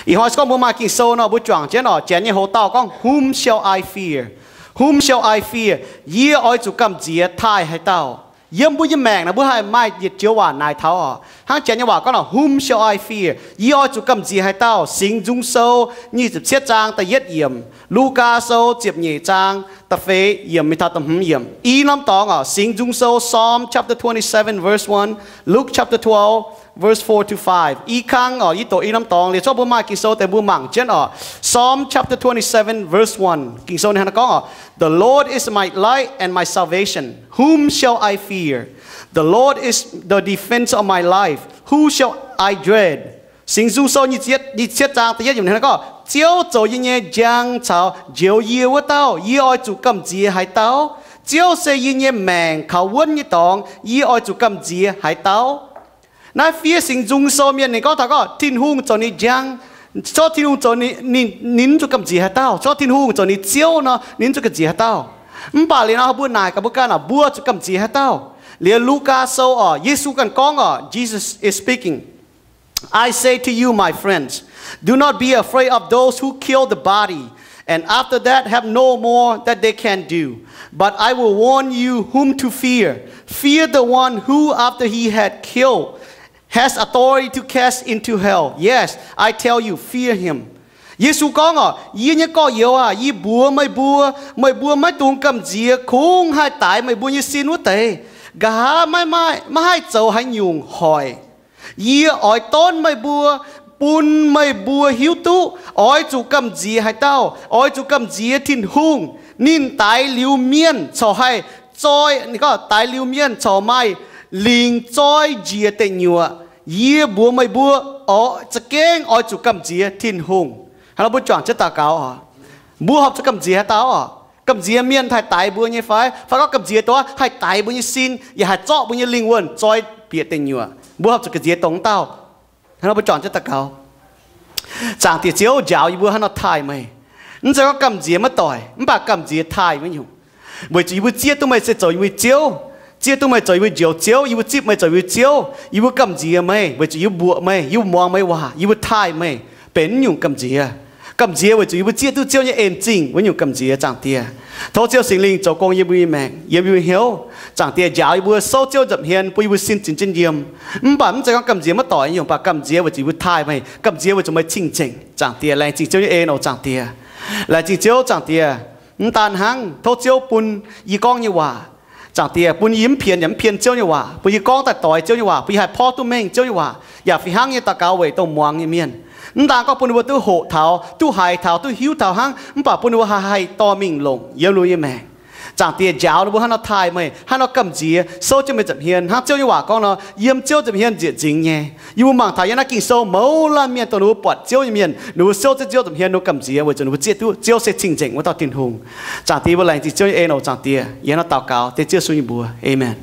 Ih hnoi se gorngv mbuo maaih Ging-Sou nor, mbuo juangc jienv oc. Janx nyei hoc-dauh gorngv, Whom shall I fear? Whom shall I fear? Yie oix zuqc gamh nziex taaih haaix dauh? Yiem mbuo nyei maengc naaic mbuo haih maaih yietc joux waac naaic taux oc. Hnangv Janx nyei waac gorngv nor, Whom shall I fear? Yie oix zuqc gamh nziex haaix dauh? Singx Nzung Sou nyic ziepc cietv zaang da'yietv yiemc, Lugaa Sou ziepc nyeic zaang da'feix yiemc mingh taux da'hmz yiemc. I norm dorngx oc, Singx Nzung Sou, Psalm chapter twenty-seven, verse one, Luke chapter twelve, verse four to five. I kang oc, yie doqc i norm dorngx liuz, zorqv mbuo maaih Ging-Sou deix mbuo mangc jienv oc. Psalm chapter twenty-seven, verse one. Ging-Sou ninh hnangv naaiv gorngv oc, The Lord is my light and my salvation. Whom shall I fear? The Lord is the defense of my life. Who shall I dread? Singx Nzung Sou nyic ziepc, nyic ziepc cietv zaang da'yietv yiemc ninh gorngv, Ziouv zoux yie nyei njang caux njoux yie wuov dauh, yie oix zuqc gamh nziex haaix dauh? Ziouv se yie nyei maengc kaux wuonv nyei dorngx, yie oix zuqc gamh nziex haaix dauh? Naaiv fiev Singx Nzung Sou mienh ninh gorngv taux gorngv Tin-Hungh zoux ninh njang, zorqv Tin-Hungh zoux ninh, ninh, ninh zuqc gamh nziex haaix dauh? Zorqv Tin-Hungh zoux ninh Ziouv nor, ninh zuqc gamh nziex haaix dauh? Mv baac liuz nor mbuo naaic gaax mbuo ganh oc, mbuo zuqc gamh nziex haaix dauh? Liuz Lugaa Sou oc, Yesu ganh gorngv oc, Jesus is speaking. I say to you, my friends, do not be afraid of those who kill the body, and after that have no more that they can do. But I will warn you whom to fear. Fear the one who, after he had killed, has authority to cast into hell. Yes, I tell you, fear him. Yesu gorngv oc, Yie nyei gorx-youz aah, yie mbuox meih mbuo, meih mbuo maiv dungx gamh nziex kungx haih daix meih mbuo nyei sin wuov deix. Nqa'haav maiv maaih, maiv haih zoux haaix nyungc hoic. Yie oix donv meih mbuo, bun meih mbuo hiuv duqv oix zuqc gamh nziex haaix dauh. Oix zuqc gamh nziex Tin-Hungh. Ninh daix liuz mienh corc haih zoi, ninh gorngv daix liuz mienh corc maaih lingc zoi njiec deic nyuoqc. Yie mbuox meih mbuo, oix za'gengh oix zuqc gamh nziex Tin-Hungh. Hnangv nor mbuo juangc jienv daux gaux oc. Mbuo horpc zuqc gamh nziex haaix dauh oc? Gamh nziex mienh haih daix mbuo nyei fai? Fai gorngv gamh nziex dongh haih daix mbuo nyei sin, yaac haih zorqv mbuo nyei lingh wuonh zoi bieqc deic nyuoqc? Mbuo horpc zuqc gamh nziex dongh wuov dauh? Hnangv nor mbuo juangc jienv daux gaux. Zaangc Diex Ziouv, njaaux yie mbuo haaix nor taaih meih. Mv zeiz gorngv gamh nziex maiv doic, mv baac gamh nziex taaih meih nyungc. Weic zuqc yie mbuo zieqv duqv meih se zoux yie mbuo nyei Ziouv, zieqv duqv meih zoux yie mbuo njoux Ziouv, yie mbuo zipv meih zoux yie mbuo Ziouv, yie mbuo gamh nziex meih, weic zuqc yie mbuo mbuoqc meih, yie mbuo muangx meih waac, yie mbuo taaih meih, benx naaiv nyungc gamh nziex. Gamh nziex weic zuqc yie mbuo zieqv duqv Ziouv nyei en zingh wuov nyungc gamh nziex, Zaangc Diex. Tov Ziouv Singx Lingh zoux gong yiem mbuo nyei maengc, yiem mbuo nyei hnyouv. Zaangc Diex, njaaux yie mbuo, souv Ziouv nza'hmien bun yie mbuo sin zingx jienv yiem. Mv baac mv zeiz gorngv gamh nziex maiv doic nyungc, mv baac gamh nziex weic zuqc yie mbuo taaih meih, gamh nziex weic zuqc meih cing-nzengc, Zaangc Diex. Laengz zingh Ziouv nyei en oc, Zaangc Diex. Laengz zingh Ziouv, Zaangc Diex. Mv daan hnangv, tov Ziouv bun yie gorngv nyei waac, Zaangc Diex, bun yie mv pienx yaac mv pien Ziouv nyei waac, bun yie gorngv daaih doix Ziouv nyei waac, bun yie haih porv duqv mengh Ziouv nyei waac, yaac fih hnangv nyei daux gaux weic dongh muangx nyei mienh. Mv daan gorngv bun ninh mbuo duqv hoqc taux, duqv haiz taux, duqv hiuv taux hnangv, mv baac bun ninh mbuo haih, haih dorh mingh longc yiem ninh mbuo nyei maengc. Zaangc Diex, njaaux ninh mbuo haaix nor taaih meih, haaix nor gamh nziex, souv Ziouv nyei nza'hmien. Hnangv Ziouv nyei waac gorngv nor, yiem Ziouv nza'hmien nzieqc nzingx nyei. Yie mbuo mangc taux yiem naaiv Ging-Sou mouz laanh mienh dongh ninh mbuo buatc Ziouv nyei mienh, ninh mbuo souv Ziouv nza'hmien, ninh mbuo gamh nziex weic zuqc ninh mbuo zieqv duqv Ziouv se cing-nzengc wuov dauh Tin-Hungh. Zaangc Diex, yie mbuo laengz zingh Ziouv nyei en oc, Zaangc Diex. Yie hnangv naaiv daux gaux dengv Ziouv Yesu nyei mbuox, aamen.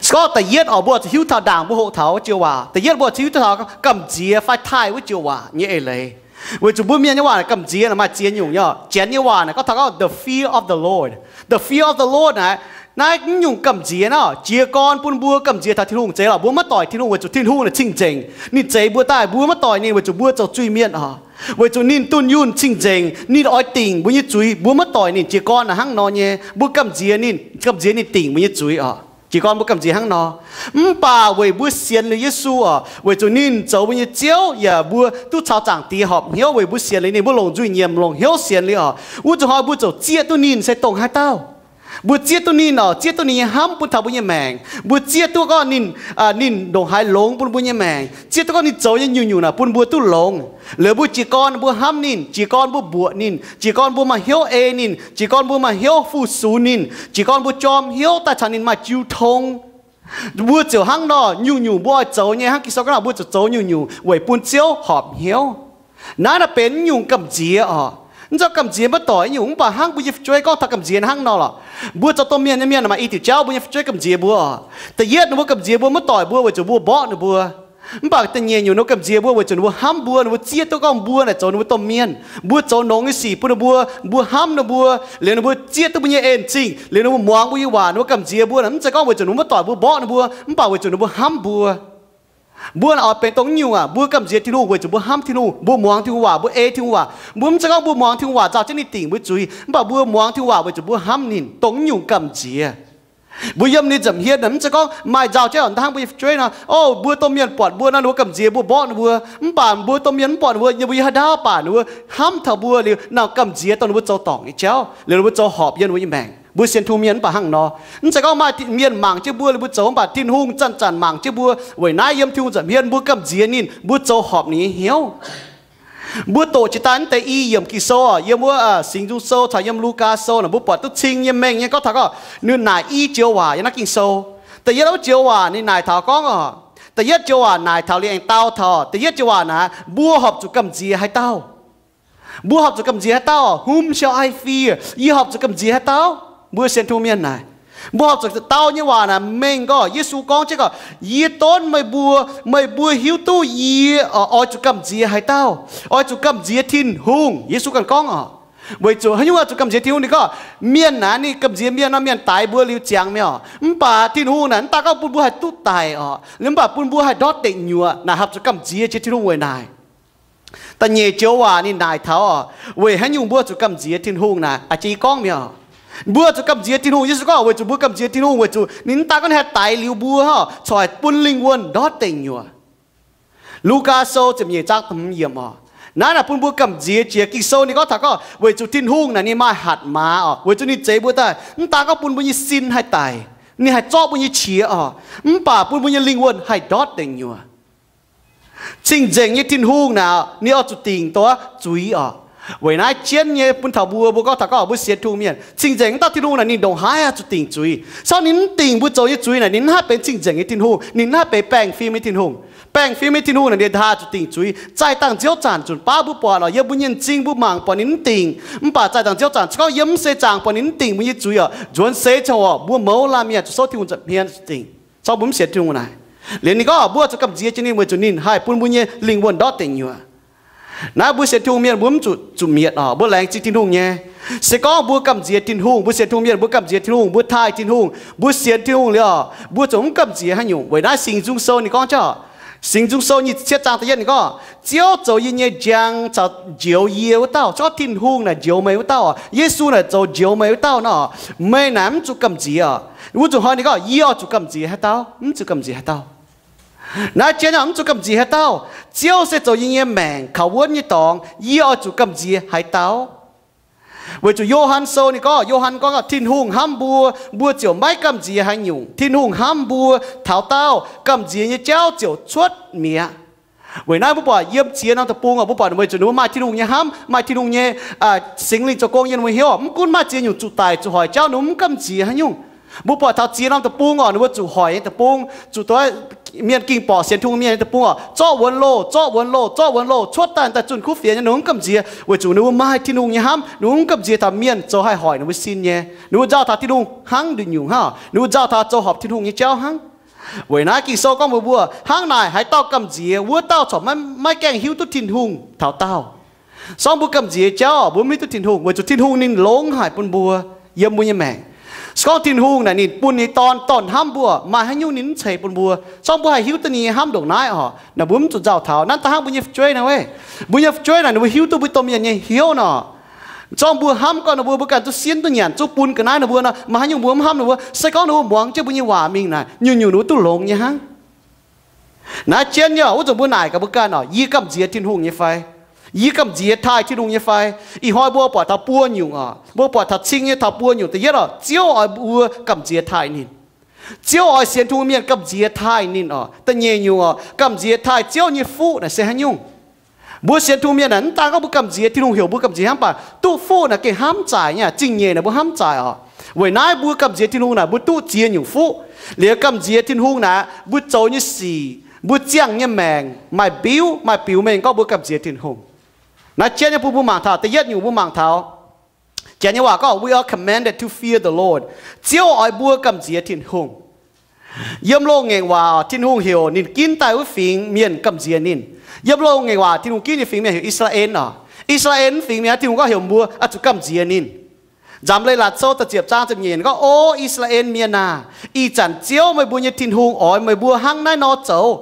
Se gorngv da'yietv oc, mbuo zuqc hiuv taux ndaangc mbuo hoqc taux wuov joux waac. Da'yietv mbuo zuqc hiuv taux gamh nziex fai taaih wuov joux waac nyei eix leiz. Weic zuqc mbuo Mienh nyei waac naaic gamh nziex naaic maaih ziex nyungc nyei oc. Janx nyei waac naaic gorngv taux gorngv the fear of the Lord. The fear of the Lord naaic, naaiv nyungc gamh nziex naaiv oc, jiez gorn bun mbuo gamh nziex taux Tin-Hungh zeix lorqc. Mbuo maiv doic Tin-Hungh weic zuqc Tin-Hungh naaic cing-nzengc. Ninh zeix mbuo daaih, mbuo maiv doic ninh weic zuqc mbuo zoux zuiz-mienh oc. Weic zuqc ninh dunh yunh cing-nzengc, ninh oix dingc mbuo nyei zuiz, mbuo maiv doic ninh. Jiez gorn naaic hnangv nor nyei, mbuo gamh nziex ninh, gamh nziex ninh dingc mbuo nyei zuiz oc. Jiez gorn mbuo gamh nziex hnangv nor. Mv baac weic mbuo sienx liuz Yesu oc, weic zuqc ninh zoux mbuo nyei Ziouv yaac mbuo duqv caux Zaangc Diex horpc hnyouv, weic mbuo sienx liuz ninh, mbuo longc nzuih nyiemc, longc hnyouv sienx liuz oc, wuov zuqc hnoi mbuo ziouc zieqv duqv ninh se dongh haaix dauh. Mbuo zieqv duqv ninh oc, zieqv duqv ninh nyei hnamv bun taux mbuo nyei maengc. Mbuo zieqv duqv gorngv ninh, ninh ndongc haaix longx bun mbuo nyei maengc. Zieqv duqv gorngv ninh zoux nyei nyungc-nyungc naaic bun mbuo duqv longx. Liuz mbuo jiez gorn mbuo hnamv ninh, jiez gorn mbuo mbuoqc ninh, jiez gorn mbuo maaih hnyouv ei ninh, jiez gorn mbuo maaih hnyouv fu-sux ninh, jiez gorn mbuo jorm hnyouv daaih caux ninh maaih jiu tong. Mbuo ziouc hnangv nor, nyungc-nyungc mbuo oix zoux nyei, hnangv Ging-Sou gorngv nor, mbuo ziouc zoux nyungc-nyungc weic bun Ziouv horpc hnyouv. Naaiv naaic benx nyungc gamh nziex oc. Mv zeiz gamh nziex maiv doic nyungc, mv baac hnangv mbuo nyei fu'jueiv gorngv taux gamh nziex hnangv nor lorqc. Mbuo zoux domh mienh nyei mienh maaih i diuc jauv mbuo nyei fu'jueiv gamh nziex mbuo oc. Da'yietv ninh mbuo gamh nziex mbuo maiv doic mbuo weic zuqc mbuo mborqv ninh mbuo. Mv baac da'nyeic nyungc ninh mbuo gamh nziex mbuo weic zuqc ninh mbuo hnamv mbuo, ninh mbuo zieqv duqv gorngv mbuo naaic zoux ninh mbuo domh mienh. Mbuo zoux nongx nyei sic bun ninh mbuo, mbuo hnamv ninh mbuo, liuz ninh mbuo zieqv duqv mbuo nyei en-zingh, liuz ninh mbuo muangx mbuo nyei waac, ninh mbuo gamh nziex mbuo naaic, mv zeiz gorngv weic zuqc ninh mbuo maiv doic mbuo mborqv ninh mbuo, mv baac weic zuqc ninh mbuo hnamv mbuo. Mbuo oix benx dongh naaiv nyungc aac, mbuo gamh nziex Tin-Hungh weic zuqc mbuo hnamv Tin-Hungh, mbuo muangx Tin-Hungh waac, mbuo ei Tin-Hungh waac. Mbuo mv zeiz gorngv mbuo muangx Tin-Hungh waac nzauh jienv ninh dingc mbuo zuiz, mv baac mbuo muangx Tin-Hungh waac weic zuqc mbuo hnamv ninh, dongh naaiv nyungc gamh nziex. Mbuo yiem ninh nza'hmien naaic, mv zeiz gorngv maaih nzauh jienv hnangv mbuo nyei fu'jueiv nor, o, mbuo domh mienh buatc mbuo nor, ninh mbuo gamh nziex mbuo, mborqv ninh mbuo. Mv baac mbuo domh mienh mv buatc ninh mbuo, yiem mbuo nyei haaix ndau baac ninh mbuo hnamv taux mbuo liuz, nangc gamh nziex dongh ninh mbuo zoux dorngc nyei jauv, liuz ninh mbuo zoux horpc yiem ninh mbuo nyei maengc. Mbuo sienx Tin-Hungh mienh mv baac hnangv nor. Mv zeiz gorngv maaih mienh mangc jienv mbuo liuz mbuo zoux, mv baac Tin-Hungh zanc-zanc mangc jienv mbuo. Weic naaiv yiem Tin-Hungh nza'hmien mbuo gamh nziex ninh, mbuo zoux horpc ninh nyei hnyouv. Mbuo doqc jiex daaih naaiv deix i yiemc Ging-Sou oc, yiem wuov Singx Nzung Sou caux yiem Lugaa Sou naaic, mbuo buatc duqv cing nyei mengh nyei gorngv taux gorngv ninh naaic i joux waac yiem naaiv Ging-Sou. Da'yietv wuov joux waac ninh naaic taux gorngv oc, da'yietv joux waac naaic taux liuz aengx dau taux, da'yietv joux waac naaic, mbuo horpc zuqc gamh nziex haaix dauh? Mbuo horpc zuqc gamh nziex haaix dauh? Whom shall I fear? Yie horpc zuqc gamh nziex haaix dauh? Mbuo sienx Tin-Hungh mienh naaic, mbuo horpc zuqc, dau nyei waac naaic mengh gorngv Yesu gorngv jienv gorngv, yie donv meih mbuo, meih mbuo hiuv duqv yie oix zuqc gamh nziex haaix dauh? Oix zuqc gamh nziex Tin-Hungh. Yesu ganh gorngv oc. Weic zuqc haaix nyungc oix zuqc gamh nziex Tin-Hungh? Ninh gorngv mienh naaic ninh gamh nziex mienh nor, mienh daix mbuo liuz ziangx mi'aqv. Mv baac Tin-Hungh naaic mv daaih gorngv bun mbuo haih duqv daic oc, mv baac bun mbuo haih ndortv dengc nyuoqc naaic, horpc zuqc gamh nziex jiex Tin-Hungh weic naaic. Da'nyeic joux waac ninh naaic taux oc, weic haaix nyungc mbuo zuqc gamh nziex Tin-Hungh naaic, a'jang yie gorngv mi'aqv. Mbuo zuqc gamh nziex Tin-Hungh, Yesu gorngv weic zuqc mbuo gamh nziex Tin-Hungh weic zuqc ninh mv daaih gorngv ninh haih daix liuz mbuo oc, corc bun lingh wuonh ndortv dengc nyuoqc. Lugaa Sou ziepc nyeic zaang hmz yiemc oc. Naaiv naaic bun mbuo gamh nziex jiex Ging-Sou ninh gorngv taux gorngv weic zuqc Tin-Hungh naaic ninh maaih hatc maaz oc, weic zuqc ninh zeix mbuo daaih mv daaih gorngv bun mbuo nyei sin haih daic, ninh haih zorqv mbuo nyei qiex oc, mv baac bun mbuo nyei lingh wuonh haih ndortv dengc nyuoqc. Cing-nzengc nyei Tin-Hungh naaic ninh oix zuqc dingc duqv zuiz oc. Weic naaiv jienv nyei bun taux mbuo, mbuo gorngv taux gorngv mbuo sienx Tin-Hungh mienh, cing-nzengc wuov dauh Tin-Hungh naaic ninh ndongc haaix oix zuqc dingc zuiz. Corc ninh mv dingc mbuo zoux nyei zuiz naaic, ninh mv haih benx cing-nzengc nyei Tin-Hungh, ninh mv haih benx baengh fim nyei Tin-Hungh. Baengh fim nyei Tin-Hungh naaic ninh ndongc haaix zuqc dingc zuiz. Zaih dangh nziouv zanc nzunc baav mbuo buatc oc, yiem mbuo nyei m'zing mbuo mangc buatc ninh mv dingc. Mv baac zaih dangh nziouv zanc, se gorngv yiem mv seix zaangc buatc ninh mv dingc mbuo nyei zuiz oc, nzuonx seix ziangh hoc mbuo mouz laanh mienh zuqc souv Tin-Hungh nza'hmien zuqc dingc. Corc mbuo mv sienx Tin-Hungh naaic. Liuz ninh gorngv mbuo zuqc gamh nziex jiex ninh weic zuqc ninh haih bun mbuo nyei lingh wuonh ndortv dengc nyuoqc. Naaiv mbuo sienx Tin-Hungh mienh mbuo mv zuqc zuqc mietc oc, mbuo laengz zingh Tin-Hungh nyei. Se gorngv mbuo gamh nziex Tin-Hungh, mbuo sienx Tin-Hungh mienh mbuo gamh nziex Tin-Hungh, mbuo taaih Tin-Hungh, mbuo sienx Tin-Hungh liuz oc, mbuo zuqc mv gamh nziex haaix nyungc. Weic naaiv Singx Nzung Sou ninh gorngv jauv, Singx Nzung Sou nyic ziepc cietv zaang da'yietv ninh gorngv, Ziouv zoux yie nyei njang caux njoux yie wuov dauh. Corc Tin-Hungh naaic njoux meih wuov dauh oc, Yesu naaic zoux njoux meih wuov dauh nor, meih naaic mv zuqc gamh nziex oc. Wuov nzunc hnoi ninh gorngv, yie oix zuqc gamh nziex haaix dauh? Mv zuqc gamh nziex haaix dauh. Naaiv jienv oc, mv zuqc gamh nziex haaix dauh? Ziouv se zoux yie nyei maengc kaux wuonv nyei dorngx, yie oix zuqc gamh nziex haaix dauh? Weic zuqc Yo^han Sou ninh gorngv, Yo^han gorngv, Tin-Hungh hnamv mbuo, mbuo ziouc maiv gamh nziex haaix nyungc. Tin-Hungh hnamv mbuo taux daauh, gamh nziex nyei jauv ziouc cuotv mi'aqv. Weic naaiv mbuo buatc yiem ziex norm deic-bung oc, mbuo buatc weic zuqc ninh mbuo maaih Tin-Hungh nyei hnamv, maaih Tin-Hungh nyei Singx Lingh zoux gong yiem ninh mbuo hnyouv, mv gunv maaih ziex nyungc zuqc daic zuqc hoic jauv, ninh mbuo mv gamh nziex haaix nyungc. Mbuo buatc taux ziex norm deic-bung oc, ninh mbuo zuqc hoic nyei deic-bung, zuqc doix mienh ging borqc sienx Tin-Hungh mienh nyei deic-bung oc, zorqv wuonx loh, zorqv wuonx loh, zorqv wuonx loh, cuotv daaih daaih zunh kuv fienx nyei, ninh mbuo mv gamh nziex, weic zuqc ninh mbuo maaih Tin-Hungh nyei hnamv, ninh mbuo mv gamh nziex taux mienh zoux haih hoic ninh mbuo sin nyei. Ninh mbuo nzauh taux Tin-Hungh hnangv nduqc nyungc hnangv, ninh mbuo nzauh taux zoux horpc Tin-Hungh nyei jauv hnangv. Weic naaiv Ging-Sou gorngv mbuox mbuo, hnangv naaic haaix dauh gamh nziex, wuov dauh corc maiv, maiv gaengh hiuv duqv Tin-Hungh taux daauh. Se gorngv mbuo gamh nziex jauv, mbuo mv hiuv duqv Tin-Hungh, weic zuqc Tin-Hungh ninh longx haic bun mbuo yiem mbuo nyei maengc. Se gorngv Tin-Hungh naaic ninh bun ninh nyei Dorn, Dorn hnamv mbuo, maaih haaix nyungc ninh mv ceix bun mbuo. Se gorngv mbuo haih hiuv duqv ninh nyei hnamv ndongc naaiv oc, naaic mbuo mv zuqc nzauh taux. Nanv daaih hnangv mbuo nyei fu'jueiv naaic, mbuo nyei fu'jueiv naaic ninh mbuo hiuv duqv mbuo domh mienh nyei hnyouv nor. Se gorngv mbuo hnamv gorngv ninh mbuo, mbuo ganh duqv sienv duqv nyanc zungv bun ga'naaiv ninh mbuo nor, maaih haaix nyungc mbuo mv hnamv ninh mbuo? Se gorngv ninh mbuo muangx jienv mbuo nyei waac mingh naaic, nyungc-nyungc ninh mbuo duqv longx nyei hnangv. Naaiv jienv nyei oc, wuov zanc mbuo naaic gaax mbuo ganh oc, yie gamh nziex Tin-Hungh nyei fai? Yie gamh nziex taaih Tin-Hungh nyei fai? Ih hnoi mbuo buatc taux buo nyungc oc, mbuo buatc taux cing nyei taux buo nyungc. Da'yietv oc, Ziouv oix mbuo gamh nziex taaih ninh. Ziouv oix sienx Tin-Hungh mienh gamh nziex taaih ninh oc. Da'nyeic nyungc oc, gamh nziex taaih Ziouv nyei fuqv naaic se haaix nyungc? Mbuo sienx Tin-Hungh mienh naaic, mv daan gorngv mbuo gamh nziex Tin-Hungh heuc mbuo gamh nziex hnangv, mv baac duqv fuqv naaic gengh hnamv zaaic nyei, zingh nyeic naaic mbuo hnamv zaaic oc. Weic naaiv mbuo gamh nziex Tin-Hungh naaic, mbuo duqv ziex nyungc fuqv. Liuz gamh nziex Tin-Hungh naaic, mbuo zoux nyei sic, mbuo ziangh nyei maengc maaih biuv, maaih biux mengh gorngv mbuo gamh nziex Tin-Hungh. Naaiv jienv nyei bun mbuo mangc taux, da'yietv nyungc mbuo mangc taux, Janx nyei waac gorngv, we are commanded to fear the Lord. Ziouv oix mbuo gamh nziex Tin-Hungh. Yiem Loz-Ngaengc Waac, Tin-Hungh heuc ninh ginv daaih wuov fingx mienh gamh nziex ninh. Yiem Loz-Ngaengc Waac, Tin-Hungh ginv nyei fingx mienh heuc I^saa^laa^en oc. I^saa^laa^en fingx mienh, Tin-Hungh gorngv heuc mbuo oix zuqc gamh nziex ninh. Nzamc Leiz-Latc Sou da'ziepc zaang ziepc nyeic gorngv, O I^saa^laa^en Mienh aah! Ih zanc Ziouv, meih mbuo nyei Tin-Hungh, oix meih mbuo hnangv naaiv nor zoux.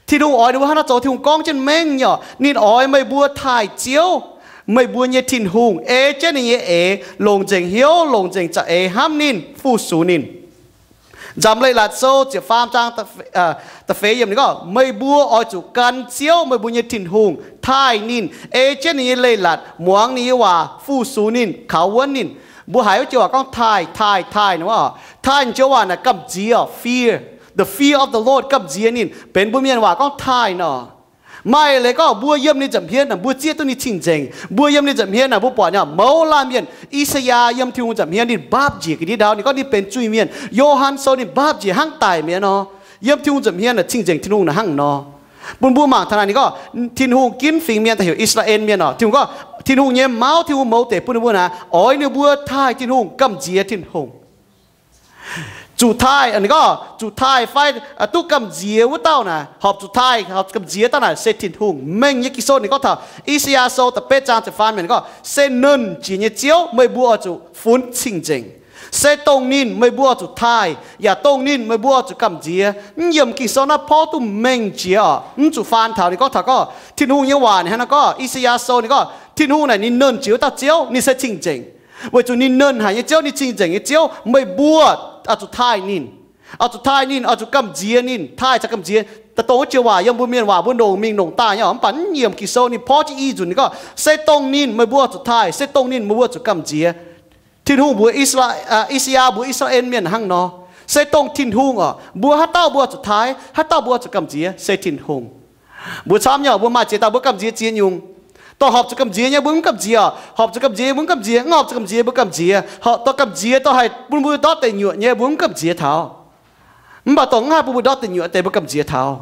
Tin-Hungh oix ninh mbuo hnangv naaiv zoux. Tin-Hungh gorngv jienv mengh nyei, ninh oix meih mbuo taaih Ziouv, meih mbuo nyei Tin-Hungh, ei jienv ninh nyei eix, longc nzengc hnyouv, longc nzengc za'eix hnamv ninh, fu-sux ninh. Nzamc Leiz-Latc Sou ziepc faam zaang da'feix yiemc ninh gorngv, meih mbuo oix zuqc gan Ziouv, meih mbuo nyei Tin-Hungh, taaih ninh, ei jienv ninh nyei leiz-latc, muangx ninh nyei waac, fu-sux ninh, kaux wuonv ninh. Mbuo haiz wuov joux waac gorngv taaih, taaih, taaih nor, taaih joux waac naaic gamh nziex, fear, the fear of the Lord, gamh nziex ninh. Benx mbuo mienh waac gorngv taaih nor. Maaih leiz gorngv mbuo yiem ninh nza'hmien naaic mbuo zieqv duqv ninh cing-nzengc. Mbuo yiem ninh nza'hmien naaic mbuo buatc nyei mouz laanh mienh. I^saa^yaa yiem Tin-Hungh nza'hmien ninh mbaapv njiec ga'ndiev ndau. Ninh gorngv ninh benx zuiz-mienh. Yo^han Sou ninh mbaapv njiec hnangv daic mi'aqv nor. Yiem Tin-Hungh nza'hmien naaic cing-nzengc Tin-Hungh naaic hnangv nor. Bun mbuo mangc taux naaic ninh gorngv Tin-Hungh ginv fingx mienh daaih heuc I^saa^laa^en Mienh oc. Tin-Hungh gorngv, Tin-Hungh nyei mauv, Tin-Hungh mouz deic bun ninh mbuo naaic oix ninh mbuo taaih Tin-Hungh, gamh nziex Tin-Hungh. Zuqc taaih, ninh gorngv zuqc taaih fai duqv gamh nziex wuov dauh naaic, horpc zuqc taaih, horpc zuqc gamh nziex dauh naaic se Tin-Hungh. Mengh nyei Ging-Sou ninh gorngv taux I^saa^yaa Sou da'betv zaang ziepc faam yiemc ninh gorngv, se Nernh Jiex nyei Ziouv meih mbuo oix zuqc funx cing-nzengc. Se dongh ninh meih mbuo oix zuqc taaih, yaac dongh ninh meih mbuo oix zuqc gamh nziex. Mv yiemc Ging-Sou naaiv porv duqv mengh jiex oc. Mv zuqc faan taux ninh gorngv taux gorngv Tin-Hungh nyei waac ninh hnangv naaiv gorngv, I^saa^yaa Sou ninh gorngv Tin-Hungh naaic ninh Nernh Jiex wuov dauh Ziouv, ninh se cing-nzengc. Weic zuqc ninh Nernh Haic nyei Ziouv, ninh cing-nzengc nyei Ziouv, meih mbuo oix zuqc taaih ninh. Oix zuqc taaih ninh, oix zuqc gamh nziex ninh. Taaih caux gamh nziex, daaih dongh wuov joux waac yiem mbuo mienh waac mbuo longc mingh longc daaih nyei oc. Mv baac mv yiemc Ging-Sou ninh porv jienv i nzunc ninh gorngv, se dongh ninh meih mbuo oix zuqc taaih, se dongh ninh meih mbuo oix zuqc gamh nziex. Tin-Hungh mbuox I^saa, I^saa^yaa mbuox I^saa^laa^en Mienh hnangv nor, se dongh Tin-Hungh oc, mbuo haaix dauh mbuo oix zuqc taaih, haaix dauh mbuo oix zuqc gamh nziex, se Tin-Hungh. Mbuo camv nyei oc, mbuo maaih ziex dauh mbuo gamh nziex ziex nyungc. Dorh horpc zuqc gamh nziex nyei mbuo mv gamh nziex oc. Horpc zuqc gamh nziex mbuo mv gamh nziex. Mv horpc zuqc gamh nziex mbuo gamh nziex. Dorh gamh nziex dorh haih bun mbuo ndortv deic nyuoqc nyei mbuo mv gamh nziex taux. Mv baac dongh mv haih bun mbuo ndortv deic nyuoqc deix mbuo gamh nziex taux.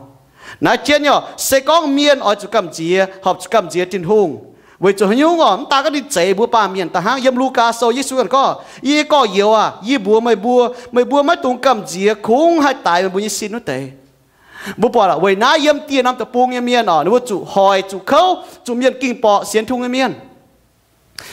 Naaiv jienv nyei oc, se gorngv mienh oix zuqc gamh nziex, horpc zuqc gamh nziex Tin-Hungh. Weic zuqc haaix nyungc oc, mv daan gorngv ninh zeix mbuo baamh mienh daaih hnangv. Yiem Lugaa Sou Yesu ganh gorngv, yie nyei gorx-youz aah, yie mbuox meih mbuo, meih mbuo maiv dungx gamh nziex kungx haih daix meih mbuo nyei sin wuov deix. Mbuo buatc weic naaiv yiem dieh norm deic-bung nyei mienh oc, ninh mbuo zuqc hoic, zuqc kouv, zuqc mienh ging borqc sienx Tin-Hungh nyei mienh.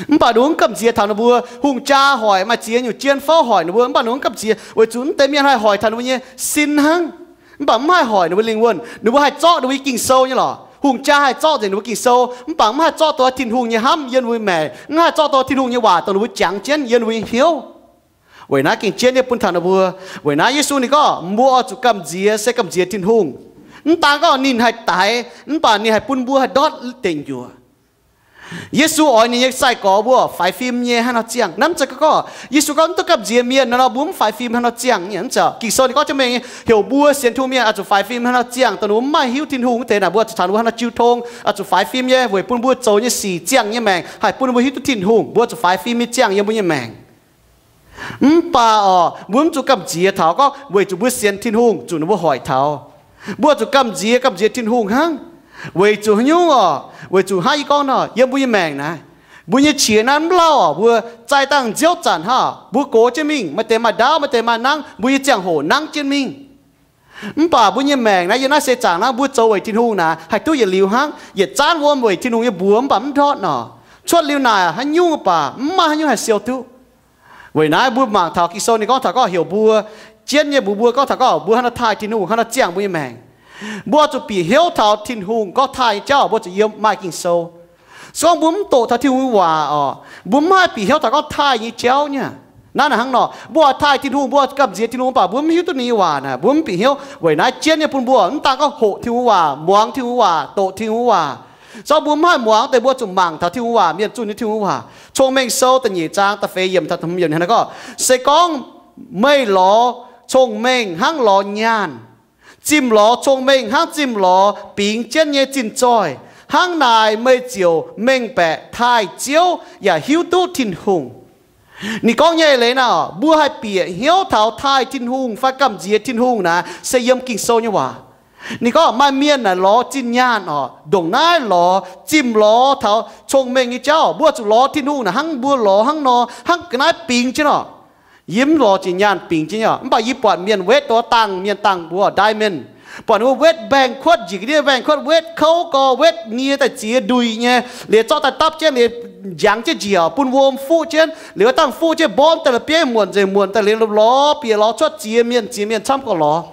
Mv baac ninh mbuo mv gamh nziex taux ninh mbuo. Hungh jaa hoic, maaih ziex nyungc jien fouv hoic ninh mbuo, mv baac ninh mbuo mv gamh nziex weic zuqc mv deix mienh haih hoic taux ninh mbuo nyei sin hnangv. Mv baac mv haih hoic ninh mbuo lingh wuonh. Ninh mbuo haih zorqv ninh mbuo nyei Ging-Sou nyei lorqc. Hungh jaa haih zorqv nzengc ninh mbuo Ging-Sou, mv baac mv haih zorqv duqv Tin-Hungh nyei hnamv yiem ninh mbuo nyei maengc, mv haih zorqv duqv Tin-Hungh nyei waac dongh ninh mbuo jangx jienv yiem ninh mbuo nyei hnyouv. Weic naaiv gengh jienv nyei bun taux ninh mbuo. Weic naaiv Yesu ninh gorngv mbuo oix zuqc gamh nziex, se gamh nziex Tin-Hungh. Mv daan gorngv ninh haih daix, mv baac ninh haih bun mbuo haih ndortv deic nyuoqc. Yesu oix ninh nyei sai-gorx mbuo faix fim nyei hnangv nor ziangh. Naaiv mv zeiz gorngv Yesu gorngv mv duqv gamh nziex mienh nor, mbuo mv faix fim hnangv nor ziangh nyei. Mv zeiz. Ging-Sou ninh gorngv jienv mengh heuc mbuo sienx Tin-Hungh mienh oix zuqc faix fim hnangv nor ziangh, dongh ninh mbuo mv maaih hiuv Tin-Hungh wuov deix naaic, mbuo oix zuqc taux ninh mbuo hnangv nor jiu tong, oix zuqc faix fim nyei weic bun mbuo zoux nyei sic ziangh nyei maengc, haih bun mbuo hiuv duqv Tin-Hungh, mbuo oix zuqc faix fim nyei ziangh yiem mbuo nyei maengc. Mv baac oc, mbuo mv zuqc gamh nziex taux gorngv weic zuqc mbuo sienx Tin-Hungh zuqc ninh mbuo hoic taux. Mbuo zuqc gamh nziex, gamh nziex Tin-Hungh hnangv. Weic zuqc haaix nyungc oc? Weic zuqc hnangv yie gorngv nor, yiem mbuo nyei maengc naaiv, mbuo nyei qiex naaiv mv lauh oc, mbuo zaih dangh nziouv zanc hnangv, mbuo gox jienv mingh, maaih deix maaih ndaauv, maaih deix maaih nangv, mbuo nyei ziangh hoc nangv jienv mingh. Mv baac mbuo nyei maengc naaiv, yiem naaiv seix zaangc naaiv, mbuo zoux weic Tin-Hungh naaic, haih duqv yietc liuz hnangv, yietc zaanv wuom weic Tin-Hungh nyei mbuox mv baac mv ndortv nor. Cuotv liuz naaic, haaix nyungc mv baac mv maaih haaix nyungc haih siou duqv. Weic naaiv mbuo mangc taux Ging-Sou ninh gorngv taux gorngv heuc mbuo, jienv nyei mbuox mbuo gorngv taux gorngv mbuo hnangv nor taaih Tin-Hungh, hnangv nor ziangh mbuo nyei maengc. Mbuo oix zuqc bieqc hnyouv taux Tin-Hungh gorngv taaih nyei jauv, mbuo zuqc yiem maaih Ging-Sou. Se gorngv mbuo mv doqc taux Tin-Hungh nyei waac oc, mbuo mv haih bieqc hnyouv taux gorngv taaih nyei jauv nyei. Naaiv naaic hnangv nor, mbuo oix taaih Tin-Hungh, mbuo gamh nziex Tin-Hungh, mv baac mbuo mv hiuv duqv ninh nyei waac naaic, mbuo mv bieqc hnyouv. Weic naaiv jienv nyei bun mbuo mv daan gorngv hoqc Tin-Hungh waac, muangx Tin-Hungh waac, doqc Tin-Hungh waac. Se gorngv mbuo mv haih muangx deix, mbuo zuqc mangc taux Tin-Hungh waac, mienh zunh nyei Tin-Hungh waac. Cong-Mengh Sou da'nyeic zaang da'feix yiemc taux da'hmz yiemc hnangv naaiv gorngv, se gorngv meih lorz cong-mengh hnangv lorz nyaanh, zimh lorz cong-mengh hnangv zimh lorz bingx jienv nyei zinh zoih, hnangv naaic meih ziouc mengh baeqc taaih Ziouv yaac hiuv duqv Tin-Hungh. Ninh gorngv nyei leiz naaic, mbuo haih bieqc hnyouv taux taaih Tin-Hungh fai gamh nziex Tin-Hungh naaic se yiem Ging-Sou nyei waac. Ninh gorngv maaih mienh naaic lorz zinh nyaanh oc, ndongc naaiv lorz, zimh lorz taux cong-mengh nyei jauv. Mbuo zuqc lorz Tin-Hungh naaic hnangv mbuo lorz hnangv nor, hnangv ga'naaiv bingx jienv oc. Yie mv lorz zinh nyaanh bingx jienv nyei oc, mv baac yie buatc mienh wetv dongh dangh mienh dangh mbuo diamond, buatc ninh mbuo wetv mbaengx-kuotv njiec ga'ndiev, mbaengx-kuotv wetv kouv gorx, wetv nie daaih ziex nduih nyei, liuz zorqv daaih dapv jienv, liuz njangx jienv njiec bun wuom fuqv jienv, liuz dangh fuqv jienv mbormv daaih la'bieiv muonc nzengc, muonc daaih liuz lorz bieqc lorz cuotv ziex mienh ziex mienh camv gorx lorz.